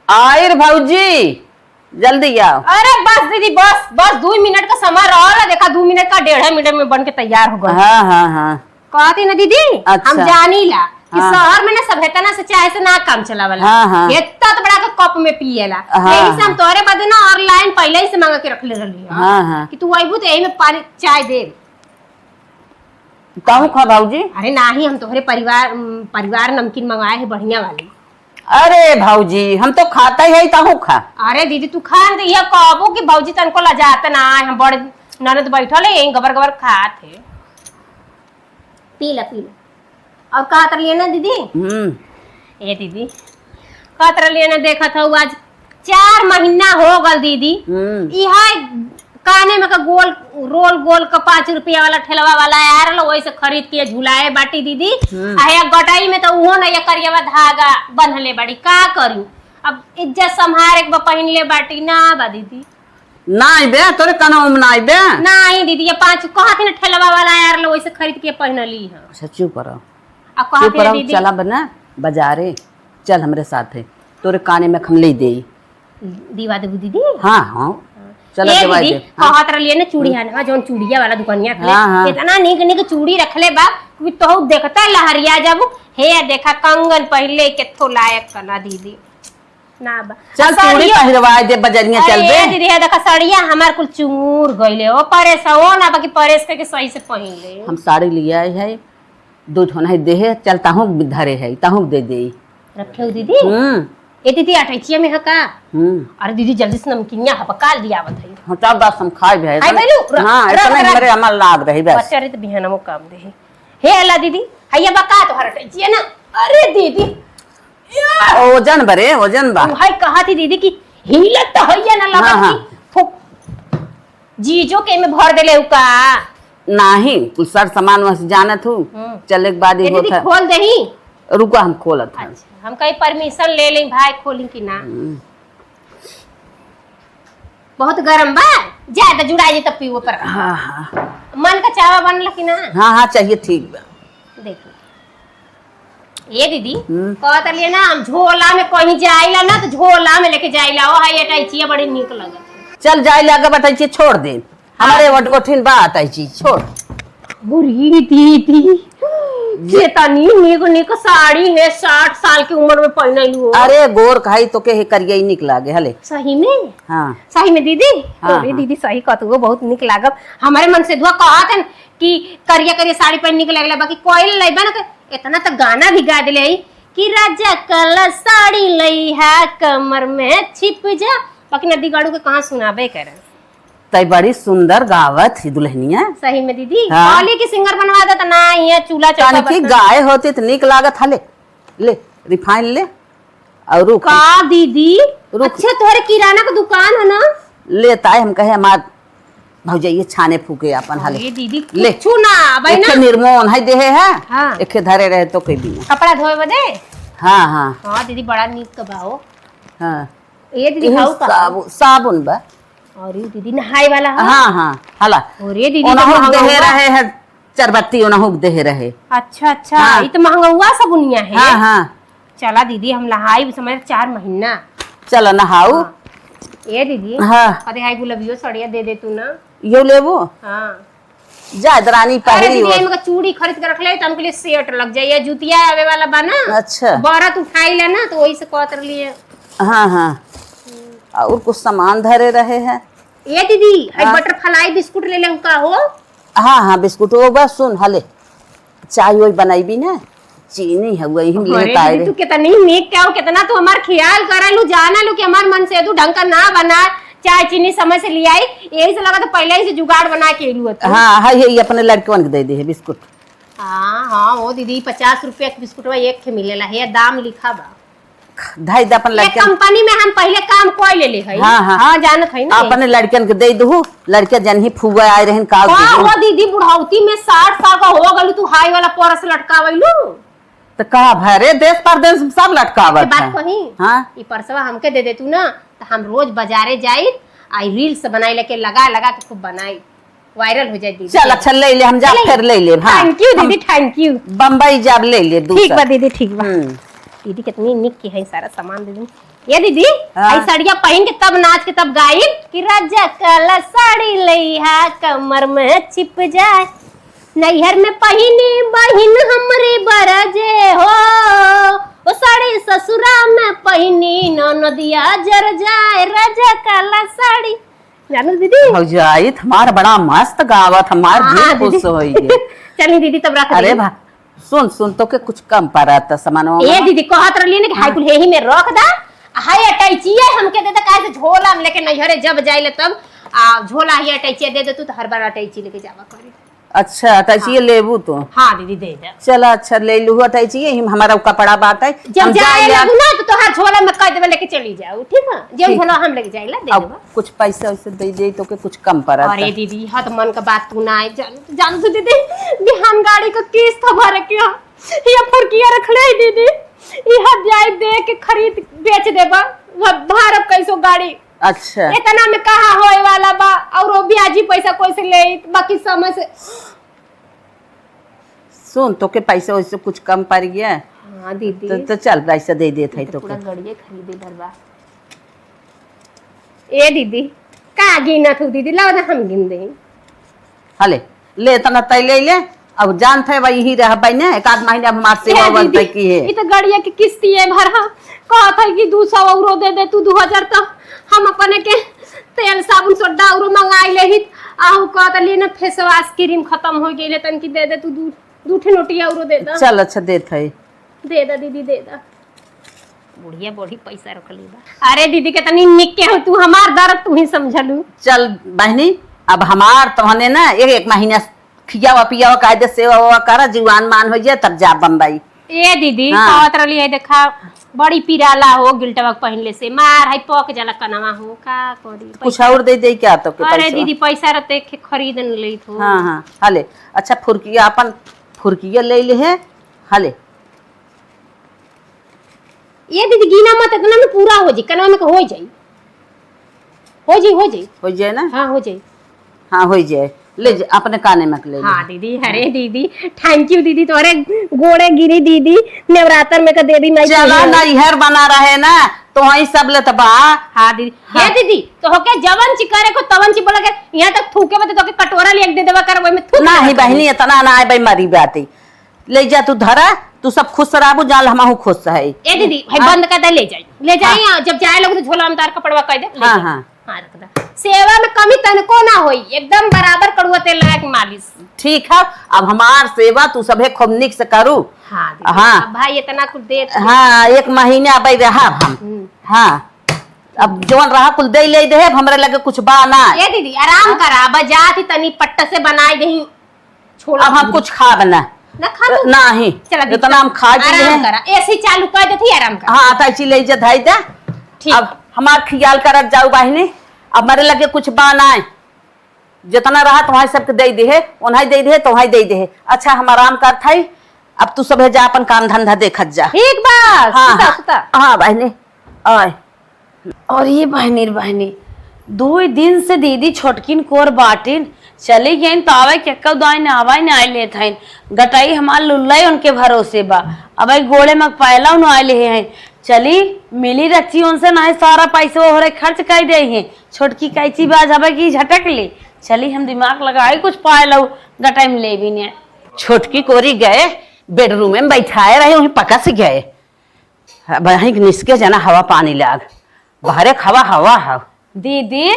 आइर भौजी, जल्दी आओ। अरे बस दीदी, बस, बस दू मिनट का समय रहल, देखा दू मिनट का डेढ़ मिनट में बन के तैयार हो गए। हाँ, हाँ, हाँ। कहती ना दीदी, अच्छा। हम जानी ला कि हाँ। शहर में ना सब हेतना से चाहे से ना काम चलावला। हाँ, हाँ। हेतना तो बड़ा के कप में पिएला। हाँ, यही से हम हाँ। तोहरे बदे ना online पहले ही से मंगा के रख ले रहली है हाँ, हाँ। कि तू अइबू तो यही में पानी चाय दे। तहूँ खा भौजी। अरे नाही, हम तोहरे परिवार, उम, परिवार नमकीन मंगाए है बढ़िया वाली। अरे भौजी, हम तो खाते ही है, तहूँ खा। अरे दीदी, तू खा न, तो यह कहबो कि भौजी तनको लजात ना है, हम बड़ ननद बैठल है, यहीं गबर गबर खात है। पी ला, पी ला। और कहत रहलिए ना दीदी? हम्म। ए दीदी, कहत रहलिए ना, देखत हऊ आज चार महीना हो गल दीदी। हम्म। इहे काने में का गोल, रोल गोल का पाँच रुपया वाला ठेलवा वाला आया रहल, वही से खरीद के झुलाए बाटी दीदी। हम्म। आ हे गटई में तो उहो ना ये करियवा धागा बंधले बाड़ी, का करी? अब इज्जत संभारे के बा, पहिनले बाटी ना बा दीदी। ना आइबे, तोरे कनवा में ना आइबे। नाही दीदी, ये पाँच कहत ही ना ठेलवा वाला आया रहल, वही से खरीद के पहिनली है। अच्छा, चुप रहो। आ कहत चुप ही रहो, दीदी। चला बना बाजारे, चल हमरे साथे, तोरे काने में हम ले देई। दिवा देबू दीदी? हाँ, हाँ। चलो ए देवाई दीदी, दे। हाँ। कहत रहलिए ना चूड़ी हम्म। आने, हाँ, जौन चूड़िया वाला दुकानिया खुले, हाँ, हाँ। इतना नीक नीक चूड़ी रखले बा कि तोहू देखते लहरिया जाबू। हे देखा कंगन पहले केथो लायक कना दीदी। ना बा। चल आ चूड़ी साड़िया पहिरवाई दे, बजरिया अरे चलबे। ए दीदी, हे देखा साड़िया हमार कुल चूर गइले। ओ परेस हो ना, बाकी परेस करके सही से पहिन ले। हम साड़ी लिया है, दो ठो नहीं देहे, चल तहूँ धरे है, तहूँ दे दे। रखे हो दीदी? हम्म। ए दीदी, अटैचिया में है का? हम्म। अरे दीदी, जल्दी से नमकीनिया हबकाल दियावत है। हाँ, तब बस हम खाए भी है। खाए भैलू? र-, हाँ, रख, इतना ही रख। मेरे अमल लाग रही बस। बच्चा रे तो बिहान वो काम दे है। हे अल्लाह दीदी, हैया बा का तोहर अटैचिया ना? अरे दीदी, या। ओजन बरे, ओजन बा। तू है कहा थी दीदी कि हिलत तो हैया ना लगा हाँ, थी। हाँ। फुक। जीजो के में भर देले उ का? नाही, कुल सर सामान वहाँ से जानत हूँ। हम्म। चले के बाद ही ए दीदी, होत है। खोल देही। रुका, हम खोलत हैं। अच्छा, हम कहीं परमिशन ले लें भाई, खोली कि ना? हम्म। बहुत गरम बा, ज्यादा जुड़ा जी तब पीबो पर। हाँ, हाँ। मन का चावा बनल कि ना? हाँ, हाँ, चाहिए, ठीक बा। देखो। ए दीदी, हम्म। कहत रहलिए ना, हम झोला में कहीं जाइला ना, तो झोला में लेके जाइला। ओ, हाय, अटैचिया बड़ी नीक लगत है। चल, जाइला, अगर अटैची छोड़ दे। हाँ। हमारे वट कोठिन बा अटैची, छोड़। बुरी दीदी, ये तनी नीक नीक साड़ी है, साठ साल की उम्र में पहनलू हो। अरे, गोर कहाई तो के हे करिया ही नीक लागे, हले। सही में? हाँ। सही में दीदी? हाँ, अरे हाँ। दीदी, सही कहत हो, बहुत नीक लागब। हमारे मन से दुआ कहत है कि करिया करिया साड़ी पहन नीक लागेला, बाकी कोई लेबा ना तो इतना तो गाना भी गा देले हई कि राजा काला साड़ी लइहा कमर में छिप जा, बाकी नदी गाड़ू के कहाँ सुनाबे करे। तै बड़ी सुंदर गावत ही दुल्हनिया। सही में दीदी, हाँ। कहली कि सिंगर बनवा दे त ना, ये चूल्हा चौका तनिकी बर्तन। गाय होती त नीक लागत हले। ले, रिफाइन ले। और रुक। का दीदी? रुक। अच्छा, तोहरे किराना का दुकान है ना? ले ताई, हम कहे हमार भौजाई छाने फूके अपन हाले। अरे दीदी, ले। कुछु ना, अब है एक ना? निर्मोन है देहे है, हाँ। एक धरे रहे तो कोई भी ना। कपड़ा धोए बदे? हाँ, हाँ। हाँ दीदी, बड़ा नीक का बा हो। हाँ। ये दीदी, इहू खाऊ का? साबु-, साबुन बा। और ये दीदी, नहाए वाला है? हाँ, हाँ, हला। और ये दीदी, ओनहु तो देहे महंगा। रहे है, चरबत्ती ओनहु के देहे रहे। अच्छा, अच्छा, हाँ। ये तो महंगा हुआ साबुनिया है। हाँ, हाँ। चला दीदी, हम नहाई, समझ चार महीना। चला नहाऊ। हाँ। ए दीदी, हाँ। अरे हाय गुलाबियो सड़िया दे दे तू ना। यो लेबो? हाँ। जा दरानी अरे पहिरी दीदी, हो। एमे का चूड़ी खरीद के रख ले, तो हमके लिए सेट लग जाए। ये जूतिया आवे वाला बा ना। अच्छा। बरत उठाई ले ना, तो वही से कहत रहलिए। हाँ, हाँ। और कुछ सामान धरे रहे हैं। ए दीदी, हाय हाँ। बटरफ्लाई बिस्कुट ले ले का हो? हाँ, हाँ, बिस्कुट वो बस सुन, हले। चाय ओय बनइबी ना, चीनी है वही हम अरे लेत आए दीदी, रहे। तू कितनी नीक क्या हो, कितना तू हमार ख्याल करेलू, जानेलू कि हमार मन से तू ढंग का ना बना, चाय चीनी समय से ले आई, यही से लगा तो पहले ही से जुगाड़ बना के एलू तू। हाँ, है ये अपने लड़कवन के दे दे है बिस्कुट। हाँ, हाँ, ओ दीदी, पचास रुपया के बिस्कुटवा एक ठे मिलेला, हे दाम लिखा बा। धई दे अपन ये लड़कन। कंपनी में हम पहले काम कोई ले ले हई। हाँ, हाँ। हाँ, जानत हई ना। अपने लड़कन के दे दहु, लड़के जनही फुआ आए रहन का हाँ, दीदी। हो दीदी, बुढ़ौती में साठ साल का हो गलू, तू हाई वाला परस लटकावैलू। तो का भरे देश परदेश में सब लटकावत के बात है। कही? हाँ। ई परसवा हमके दे दे तू ना, तो हम रोज बाजारे जाई, आई रील्स बनाई लेके लगा लगा के खूब बनाई। वायरल हो जाए दीदी। चल, अच्छा, ले ले, हम जा, ले ले। फिर ले ले, हाँ। Thank you हम दीदी, thank you। बम्बई जाब, ले ले, दू ठीक सौ। बा दीदी, ठीक बा। हम्म। दीदी कितनी निक की है, सारा सामान दे दूँ। ये दीदी, हाँ। आई साड़िया पहन के तब नाच के तब गाई कि राजा काला साड़ी लइहा कमर में छिप जाए, नैहर में पहिनी बहिन हमरे बरजे हो, ओ साड़ी ससुरा में पहिनी ननदिया जर जाए, राजा काला साड़ी। जानू दीदी? भौजाई, हमार बड़ा मस्त गावत, हमार हाँ, दिल हाँ, खुश दीदी। होई गे। चली दीदी, तब रख अरे दी। भा-, सुन, सुन, तोके कुछ कम पड़त सामानवा ए में। दीदी, कहत रहली ना कि हाय हाँ। कुल हेही में रख दा, हाय अटैचिए हमके दे दे, काहे से झोला में लेके नैहरे जब जाइले तब, आ, झोला ही अटैचिए दे दे तू, तो हर बार अटैची लेके जावा करी। अच्छा, अटैचिए हाँ। लेबू तू? हाँ दीदी, दे दे। चला, अच्छा, ले लूहू अटैचिए, हिम हमारा उ कपड़ा बाटे, जब हम जाए जाए ले। लगू ना, तो तोहार झोला में कह देबे, लेके चली जाऊ, ठीक है? जे ठीक। झोला हम लेके जाइला, दे अब देबा। कुछ पैसा वैसे दे दे, तोके कुछ कम पड़त। अरे दीदी, हद मन का बात तू ना आए, जान, जान तू दीदी, बिहान गाड़ी का किस्त भरे के ह, ये फुरकिया रख ले दीदी, ये हद जाए दे के खरीद बेच देबा, वो भारब कैसो गाड़ी। अच्छा। इतना में कहाँ होए वाला बा, और वो ब्याजी पैसा कैसे ले, बाकी समय से। सुन, तोके पैसा वैसे कुछ कम पड़ गया? हाँ दीदी। तो, तो चल, पैसा दे देत है तो तोके। पूरा गड़िए खरीदे डर बा। ए दीदी, का गिनत हो दीदी? लाओ ना हम गिन देई। हले, ले इतना तय ले ले। अब जानत है भाई, यही रहबे ने, एक आध महीने अब हमार सेवा ए वर्त दीदी, की है। ई तो गड़िया की किस्ती है भर, हाँ। कहत है कि दू सौ औरो दे दे तू, दू हजार, तो हम अपने के तेल साबुन सोडा औरो मंगाई लेहित। आहू कहत ली ना, फेस वाश क्रीम खत्म हो गई, तन की दे दे तू, दू, दू ठे नोटिया औरो दे दे। चल, अच्छा, देत है। दे दे दीदी, दे दे। बुढ़िया बड़ी पैसा रखली बा। अरे दीदी, कितनी निक के हो तू, हमार दर्द तू ही समझलू। चल बहनी, अब हमार तोहने ना एक, एक महीना खियावा पियावा, कायदे सेवा वेवा करा, जीवान मान हो जाए, तब जा बम्बई। ए दीदी, हाँ। कहत रहली है, देखा, बड़ी पिराला हो, गिल्टवा के पहिनले से, मार है पक जाला कनवा हो, का करी? कुछ और दे दे क्या तो के अरे पैसा? दीदी, पैसा रहते खे-, खरीद न लेत हो। हाँ, हाँ, हले, अच्छा, फुरकिया, अपन फुरकिया ले ले है, हले। ये दीदी, गीना मत, इतना में पूरा हो जाई, कनवा में का हो जाई, हो जाई, हो जाई। हो जाए ना? हाँ, हो जाई। हाँ, हो जाए। ले जा, अपने काने में के ले ले। हाँ दीदी, अरे दीदी, thank you दीदी, तोहरे गोड़े गिरी दीदी, नवरात्र में का दे दी माई चला के। नैहर बना रहे ना, तो वहीं सब ले तबा। हाँ दीदी, हाँ। ए दीदी, तो होके जवन ची करे को तवन ची बोला के, यहाँ तक थूके में तो तोके कटोरा ले दे देवा कर, वही में थूक नहीं देवा कर। बहनी, इतना ना आए भाई, मरी बात है। ले जा तू धरा, तू सब खुश रहबू, जान हमहू खुश है। ए दीदी, भाई हाँ। बंद कर दे, ले जाई, ले जाई, हाँ। जब जाए लोग तो झोला में तार कपड़वा कह दे, ले हाँ, जाई। हाँ। हाँ, रख दे। सेवा में कमी तनको ना होई, एकदम बराबर कड़ुआ तेल लगा के मालिश। ठीक है, अब हमार सेवा तू सभे खूब निक से करू। हाँ दीदी, हाँ। अब भाई इतना कुछ देत हाँ, एक महीने अब रहब हम। हम्म। हाँ, अब जवन रहा कुल दे ले दे, अब हमरे लगे कुछ बा ना। ए दीदी, आराम हाँ। करा, अब जात ही तनी पट्टा से बनाई दही। छोला अब हम पूरी। कुछ खाब ना। ना खाबू? नहीं। चला दीदी, इतना हम खा गए आराम हैं। करा। एसी चालू कर देती, आराम करा। हाँ, अटैची ले जा, धाई दे। ठीक। अब हमार ख्याल करत जाऊ बहिनी, अब मेरे लगे कुछ बा नाय। जितना रहा तुम्हारे सबके दे दे है, उन्हें दे दे है, तुम्हें दे दे है। अच्छा, हम आराम करत हई, अब तू सभे जा, अपन काम धंधा देखत जा। ठीक बा, हाँ, सुता, हाँ। सुता। हाँ बहिनी, आय। और ये बहिनी रे बहिनी, दुई दिन से दीदी छोटकिन कोर बाटिन, चली गइन तो आवे के एक्का दाई न आवे न आए लेत हइन। गटाई हमार लुल्लई उनके भरोसे बा। अब ई गोड़े में पायला उन आए ले हइन। चली मिली रची उनसे, नाही सारा पैसा ओहरे खर्च कर दे हैं। छोटकी कैची बाज हवे की झटक ले। चली हम दिमाग लगाई कुछ पायला गटाई में ले भी ने। छोटकी कोरी गए, बेडरूम में बैठाए रहे, वहीं पकस गए। अब वहीं निसके जना हवा पानी लाग। बाहरे क हवा हवा हव। दीदी।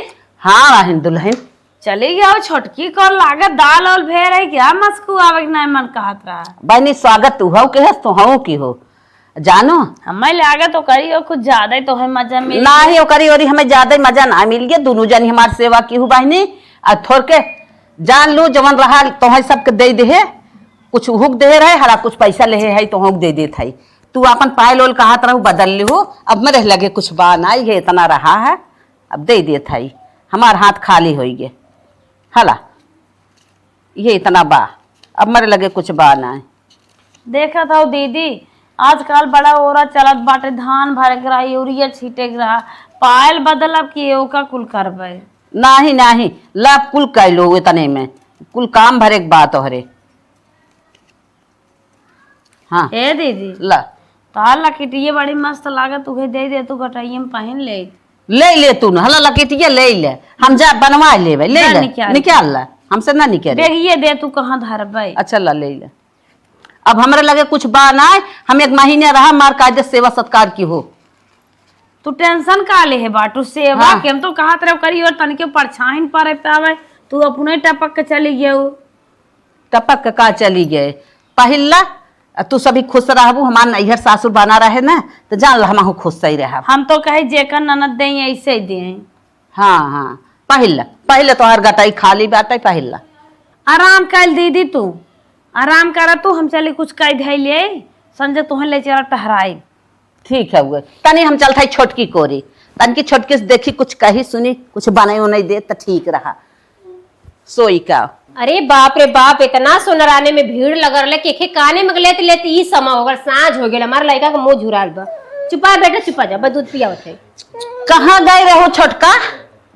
हाँ, बहिन दुल्हन। चली गया वो छोटकी को लागत दाल और भेर है क्या? मस्कू आवे के नाय मन कहत रहा। बहिनी, स्वागत तू हऊ के हस, तू हऊ की हो। जानो? हमें लागत ओकरी और कुछ ज्यादा ही तोहे मजा मिल नाही, ओकरी ओरी हमें ज्यादा ही मजा ना मिल गया। दोनों जनी हमार सेवा की हूँ बहिनी। आ थोर के जान लू, जवन रहा तोहे सबके दे दे है। कुछ उहुक दे रहे, हरा कुछ पैसा ले है, तोहूक दे देत है। तू आपन पायल ओल कहत रहू, बदल लिहू। अब मेरे लगे कुछ बा नाई है, इतना रहा है, अब दे देत है। हमार हाथ खाली होई गे। हला, ये इतना बा, अब मेरे लगे कुछ बा नाई। देखत हौ दीदी, आजकल बड़ा ओरा चलत बाटे, धान भरे के रहा, यूरिया छीटे के रहा, पायल बदलब कि ओका कुल करबे? नाही, नाही, लब कुल कैलो इतने में, कुल काम भरे के बात तोहरे। हाँ। ए दीदी। ला। तोहार लकिटिये बड़ी मस्त लागत, उहे दे दे, तू गटइये में पहिन ले। ले ले तू न, हला लकिटिये ले ले। हम जा बनवा लेबे, ले ना ले। निकाल। निकाल ला, हमसे ना निकाले। बेगिये दे तू कहाँ धरबे। अच्छा ला, ले ले। अब हमरे लगे कुछ बा नाय, हम एक महीने रहा, मार कायदे सेवा सत्कार की हो। तू tension का ले है बाटू सेवा हाँ। के? हम तो कहत रहे करी और तनिके परछाइन परे पावे, तू अपने टपक के चली गयो। टपक के का चली गए? पहिल्ला, तू सभी खुश रहबू, हमार नैहर सासुर बना रहे ना, तो जान ला हमहू खुश सही रहब। हम तो कहे जेकर ननद देई ऐसे ही देई। हाँ, हाँ, पहिल्ला, पहिले तोहर गटाई खाली बाटे, पहिल्ला। आराम कर दीदी तू, आराम करा तू, हम चली कुछ कह धै ले, संजय तुहन ले चला टहराई। ठीक है, हुए तनी हम चलत हई छोटकी कोरी, तनकी छोटकी से देखी कुछ कही सुनी, कुछ बनाई उनाई दे त ठीक रहा। सोई का। अरे बाप रे बाप, इतना सोनराने में भीड़ लगल रहे, केखे काने में लेत लेत ई समय हो गल, साँझ हो गल, हमार लड़का के मुँह झुराल बा। चुपा बेटा, चुपा जा, बस दूध पियावत है। कहाँ गए रहो छोटका?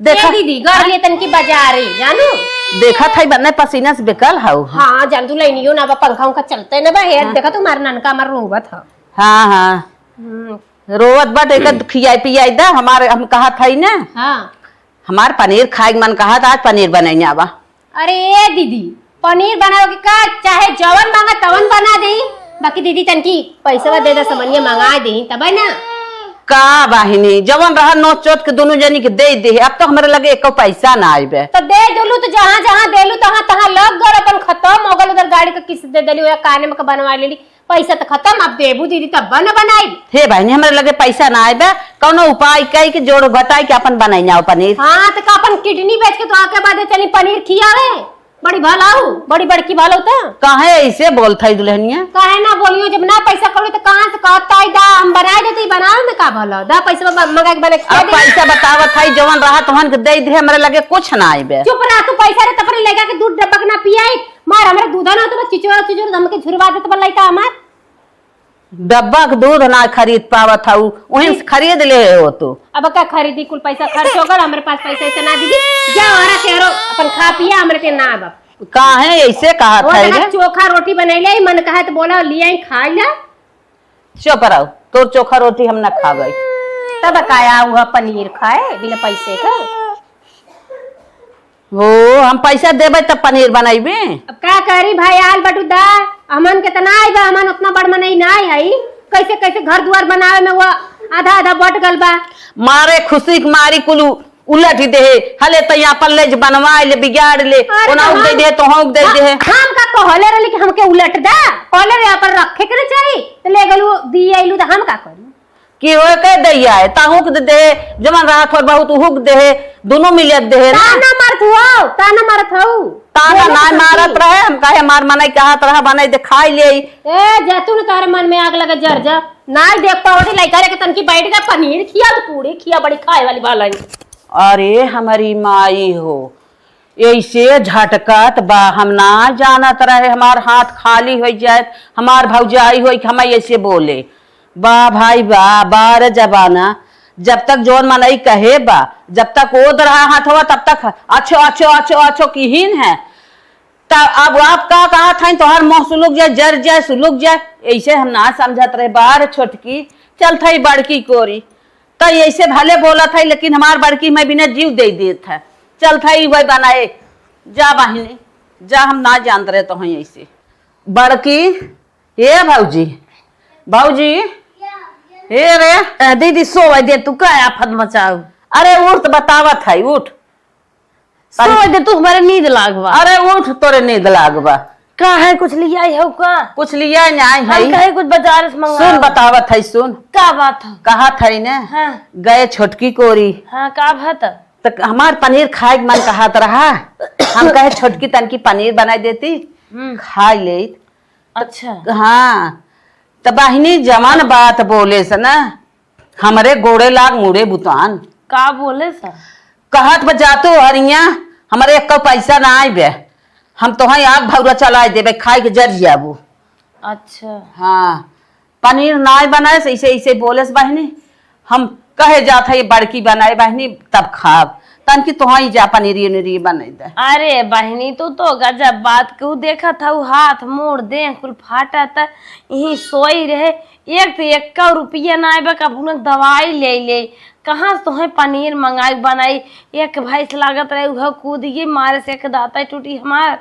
देखा ए दीदी, गल लिए तनकी बाजारे, जानू? देखत है बन्ने पसीना से बेकल हऊ। हाँ, जान तू लाइनियो ना बा, पंखा उंखा चलते ना बा, हेर हाँ। देखा तुम्हार ननका हमार रोवत ह। हाँ, हाँ। हम्म। रोवत बट एक खियाई पियाई दा, हमार हम कहत है ना। हाँ। हमार पनीर खाए के मन कहत, आज पनीर बनैने आवा। अरे ए दीदी, पनीर बनावे के का, चाहे जवन मांगा तवन बना देई, बाकी दीदी तनकी पैसवा दे दे, समनिया मंगा देई तबे ना। का बहिनी, जवन रहा नोच चोट के दोनों जनी के दे दे, अब तो हमरे लगे एको पैसा ना आइबे। तो दे देलू तो जहाँ जहाँ देलू तहाँ तहाँ लग गल, अपन खत्म हो गल, उधर गाड़ी का किस्त दे देली, ओया काने में के बनवा लेली, पैसा तो खत्म, अब देबू दीदी तब न बनाई। हे बहिनी, हमरे लगे पैसा ना आइबे, कौनो उपाय कई के जोड़ घटाई के अपन बनाई जाओ पनीर। हाँ, तो का अपन किडनी बेच के तो आके बाद चली पनीर खियावे? बड़ी भलाऊ, बड़ी बड़की भलाऊ तो। काहे ऐसे बोलत है दुल्हनिया? काहे ना बोलियो, जब ना पैसा कौड़ी तो कहाँ से कहत ताई दा, हम बनाए देते, बनावे में का भला? दा पैसा ब-, मंगा के बने खिया अब दे। पैसा बतावत है, जवन रहा तोहन के दे दे, हमरे लगे कुछ ना आइबे। चुप रह तू, पैसा रे तपरे लेगा के दूध डब्बा के ना पियाई, मार हमरे दूधा ना तो बस चिचोरा चिचोरा हमके झुरवा देत बा लइका हमार। डब्बा के दूध ना खरीद पावत हऊ, वहीं से खरीद ले हो तू। अब का खरीदी, कुल पैसा खर्च हो गल, हमरे पास पैसा ऐसे ना दीदी। जा ओरा के रो, अपन खा पिया, हमरे के ना अब। काहे ऐसे कहत वो है देखा रे? चोखा रोटी बनैले, मन कहे तो बोला, ले आई, खा ले। चुप रहो, तोर चोखा रोटी हम ना खाबै। तब का आऊ ह पनीर खाए बिना पैसे का? हो, हम पैसा देबै तब पनीर बनैबे। अब का करी भाई, आल बटू दा, हमन के त ना आइबा, हमन उतना बड़ मनई ना है, कैसे कैसे घर दुआर बनावे में वो आधा आधा बट गल बा। मारे खुशी के मारी कुल उलट देहे, हले त यहाँ पर ले जे बनवा ले, बिगाड़ ले, अरे ओना तो उग दे हम, दे, तोहा उग दे हम, दे। हम का कहले रहली कि हमके उलट दा, कहले रहे अपन रखे के ना चाही, त ले गलू, दिए अइलू त हम का करी? कि ओए कह दैया है, ताहुक दे दे, जवन रहा थोड़ बहुत उहुक दे है, दोनों मिले दे है ना। ताना मारत हुआ, ताना मारत हऊ। ताना बोले ना तो मारत सही। रहे, हम कहे मार मनाई कहत रहा, बनाई दे खाई ले। ए, जा तू न तारे मन में आग लगे जर जा। नाई देख पावत लइका रे के तनकी बैठ गया, पनीर खिया, पूरी खिया, बड़ी खाए वाली बालन। अरे हमारी माई हो, ऐसे झटकत बा, हम ना जानत रहे, हमार हाथ खाली होइ जाए, हमार भौजाई होइ कि हमें ऐसे बोले। बा भाई बा, बा रे जमाना, जब तक जौन मनई कहे बा, जब तक ओद रहा हाथवा, तब तक अच्छो, अच्छो, अच्छो, अच्छो किहिन है। त अब आप का कहत हईं, तोहार मुँह सुलुक जाए, जर जाए, सुलुक जाए, ऐसे हम ना समझत रहे। बा रे छोटकी, चलत हई बड़की कोरी, त ऐसे भले बोलत है, लेकिन हमार बड़की मैं बिना जीव दे देत है। चलत है वही बनाए, जा बहिनी, जा, हम ना जानत रहे तो हैं ऐसे। बड़की, ए भौजी, भौजी, हे रे। ए, दीदी, सोवे दे, तू का आफत मचाऊ? अरे उठ, त बतावत है, उठ। सोवे दे तू, हमारे नींद लाग बा। अरे उठ, तोरे नींद लाग बा। का है, कुछ लियाई हो का? कुछ लियाई नाई हम है। कहे कुछ बाजार से मंगा। सुन, बतावत है, सुन। का बात है? कहत है ने, हाँ। गए छोटकी कोरी। हाँ, का बात है? त हमार पनीर खाए के मन कहत रहा। हम कहे छोटकी तनकी पनीर बनाई देती, हम्म। खा लेत। अच्छा। हाँ, त बहिनी जवन बात बोले से ना, हमरे गोड़े लाग मुड़े बुतान। का बोले सा? कहत बा, "जा तू हरिया, हमरे एको पैसा ना आइबे, हम तोहई आग भौरा चलाए देबे, खाए के जर जाबू।" अच्छा। हाँ, पनीर नाई बनाए से, इसे, इसे बोले से बहिनी, हम कहे जात है, "ये बड़की बनाए बहिनी, तब खाब।" तन की तोहई जा पनीरी उनीरी बनाई दे। अरे बहिनी, तू तो गजब बात के, उ देखत हऊ हाथ मुड़ देह कुल फाटत, यहीं सोई रहे, एक तो एक्को रुपया ना आइबे, कब उन्हें दवाई ले ले, कहाँ से तोहें पनीर मंगाई बनाई, एक भैंस लागत रहे, उहो कूद गई, मारे से एक दाँत टूटी हमार।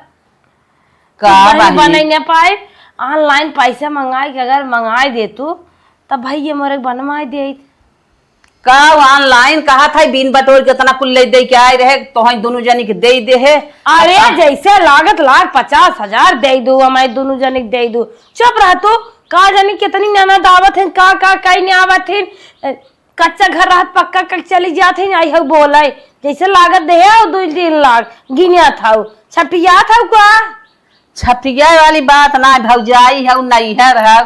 का तू बहिनी बहिनी? बनाई ना पाए, online पैसा मंगाई के अगर मंगाई दे तू, तब भैया मोरे बनवाई दे। का online कहत है, बीन बटोर के उतना कुल ले दे के आए रहे, तोहई दुनू जनी के दे दे है। अरे, अब का जैसे लागत लाख पचास हजार दे दू, हमारे दुनू जनी के दे दू। चुप रह तू। का जानी कितनी ननद आवत हैं, का, का, कई नहीं आवत हैं। ए, कच्चा घर रहत, पक्का कक चली जात हैं, आई हऊ बोले। जैसे लागत दे है, दो तीन लाख गिनिया था, छपिया था का? छतिया वाली बात ना, भौजाई हऊ, नैहर हऊ,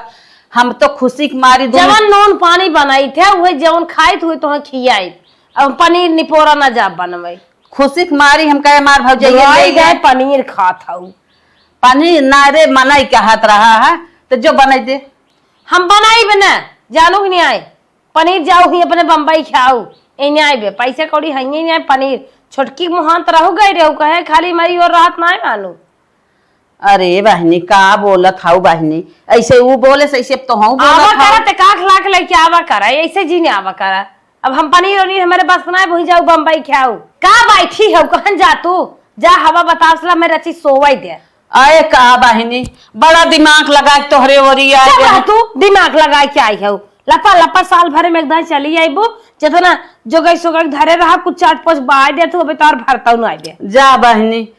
हम तो खुशी के मारी दुनू जवन नून पानी बनाई थे, उहे जवन खाइत हुए तोहे खियाई। अब पनीर निपोरा ना जा बनवे। खुशी के मारी हम कहे, "मार भौजाई बुलाई ले गए, गए।" पनीर खात हऊ। पनीर ना रे, मनई कहत रहा है, तो जो बनाई दे। हम बनाई बे ना, जानू कि नहीं आए। पनीर जाऊ ही अपने बम्बई खाऊ, एने आइबे, पैसे कौड़ी हइये नहीं आए, पनीर। छोटकी मुहान त रहू गई रहू, कहे खाली मरी और रात ना मानू। अरे बहिनी, का बोलत हऊ बहिनी? ऐसे ऊ बोले से, ऐसे अब तोहऊ बोलत आवा हऊ। करा, ते काख लाख लेके आवा करा, ऐसे जी नहीं आवा करा। अब हम पनीर उनीर हमारे बस बनाए, वही जाऊ बम्बई खाऊ। का बैठी हऊ, कहन जा तू, जा हवा बतासला में रची सोवई दे। अरे का बहिनी, बड़ा दिमाग लगा के तोहरे ओरी आए चुप रह रहे। तू, दिमाग लगा के आई हऊ। लपा लपा साल भर में एकदम चली आईबू, जितना जोगई सोगई धरे रहा, कुछ चाट पोच बाय दे तू, अबे तोर भरतऊ ना आइबे। जा बहिनी,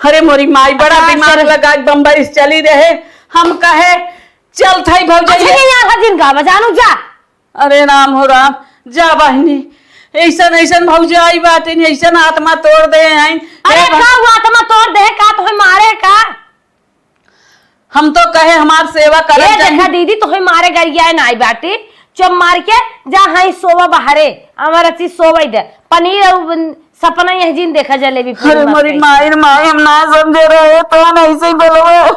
अरे मोरी माई, बड़ा हाँ, दिमाग चल। लगा के बम्बई से चली रहे, हम कहे चल थाई भौजाई। अच्छा, ये यहाँ जिन गावा जानू जा। अरे राम हो राम, जा बहिनी, ऐसन ऐसन भौजाई बाटिन, ऐसन आत्मा तोड़ दे हैं। अरे ए बह- का हुआ, आत्मा तोड़ दे का, तुम्हें मारे का? हम तो कहे हमार सेवा करत ए जानी। देखा दीदी, तुम्हें मारे गरियाए ना आई बाटी, चुप मार के जा, हाँ सोवा बाहरे, हमारा चीज सोवा ही दे, पनीर और सपना यह जिन देखा जलेबी पूरी अरे मत मोरी कइसे। माई रे माई, हम ना समझे रहे, तो हम ऐसे ही बोलबे।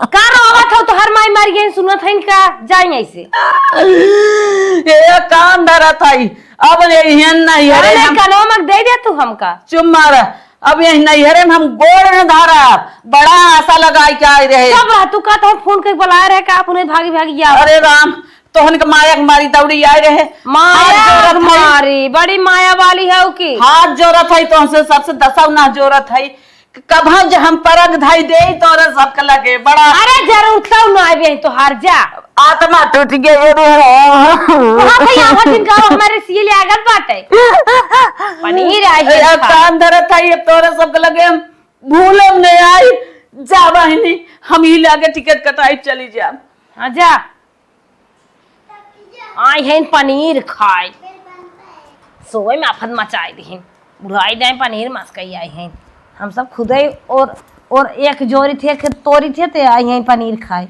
का रोवत हो, तोहर माई मर गई, सुनत हइन का? जाई ऐसे। ए कान धरत हई, अब ये हियन नहीं, अरे अरे नहीं, हम कनवा मत दे दे तू हमका। चुप मार, अब ये नैहरे में हम गोड़ न धरब, बड़ा आशा लगाई के आई रहे। सब रह, तू का तो फोन करके बुलाए रहे का, अपने भागी भागी गया। अरे राम, तोहन के माया के मारी दौड़ी आए रहे। माया हाथ जोड़त के हई। मारी, बड़ी माया वाली है की। हाथ जोड़त हई तोहन से, सबसे दसौ ना जोड़त हई। कभव जे हम परग धई देई तोरे सबके लगे बड़ा। अरे जरूर तो ना आवे तोहार जा। आत्मा टूट गई रे। वहाँ पे यहाँ दिन गाँव हमारे सील आगत बाटे। पनीर आई है ए, खा। कान धरत हई, अब तोरे सबके लगे हम भूलम नहीं आई। जा बहिनी, हम ही लागे टिकट कटाई चली जा। हाँ जा। आई हैं पनीर खाए। सोए में आफत मचाई दी हैं। बुढ़ाई जाए पनीर मस्कई आई हैं। हम सब खुदे और, और एक जोरी थे, एक तोरी थे, ते आई हैं पनीर खाए।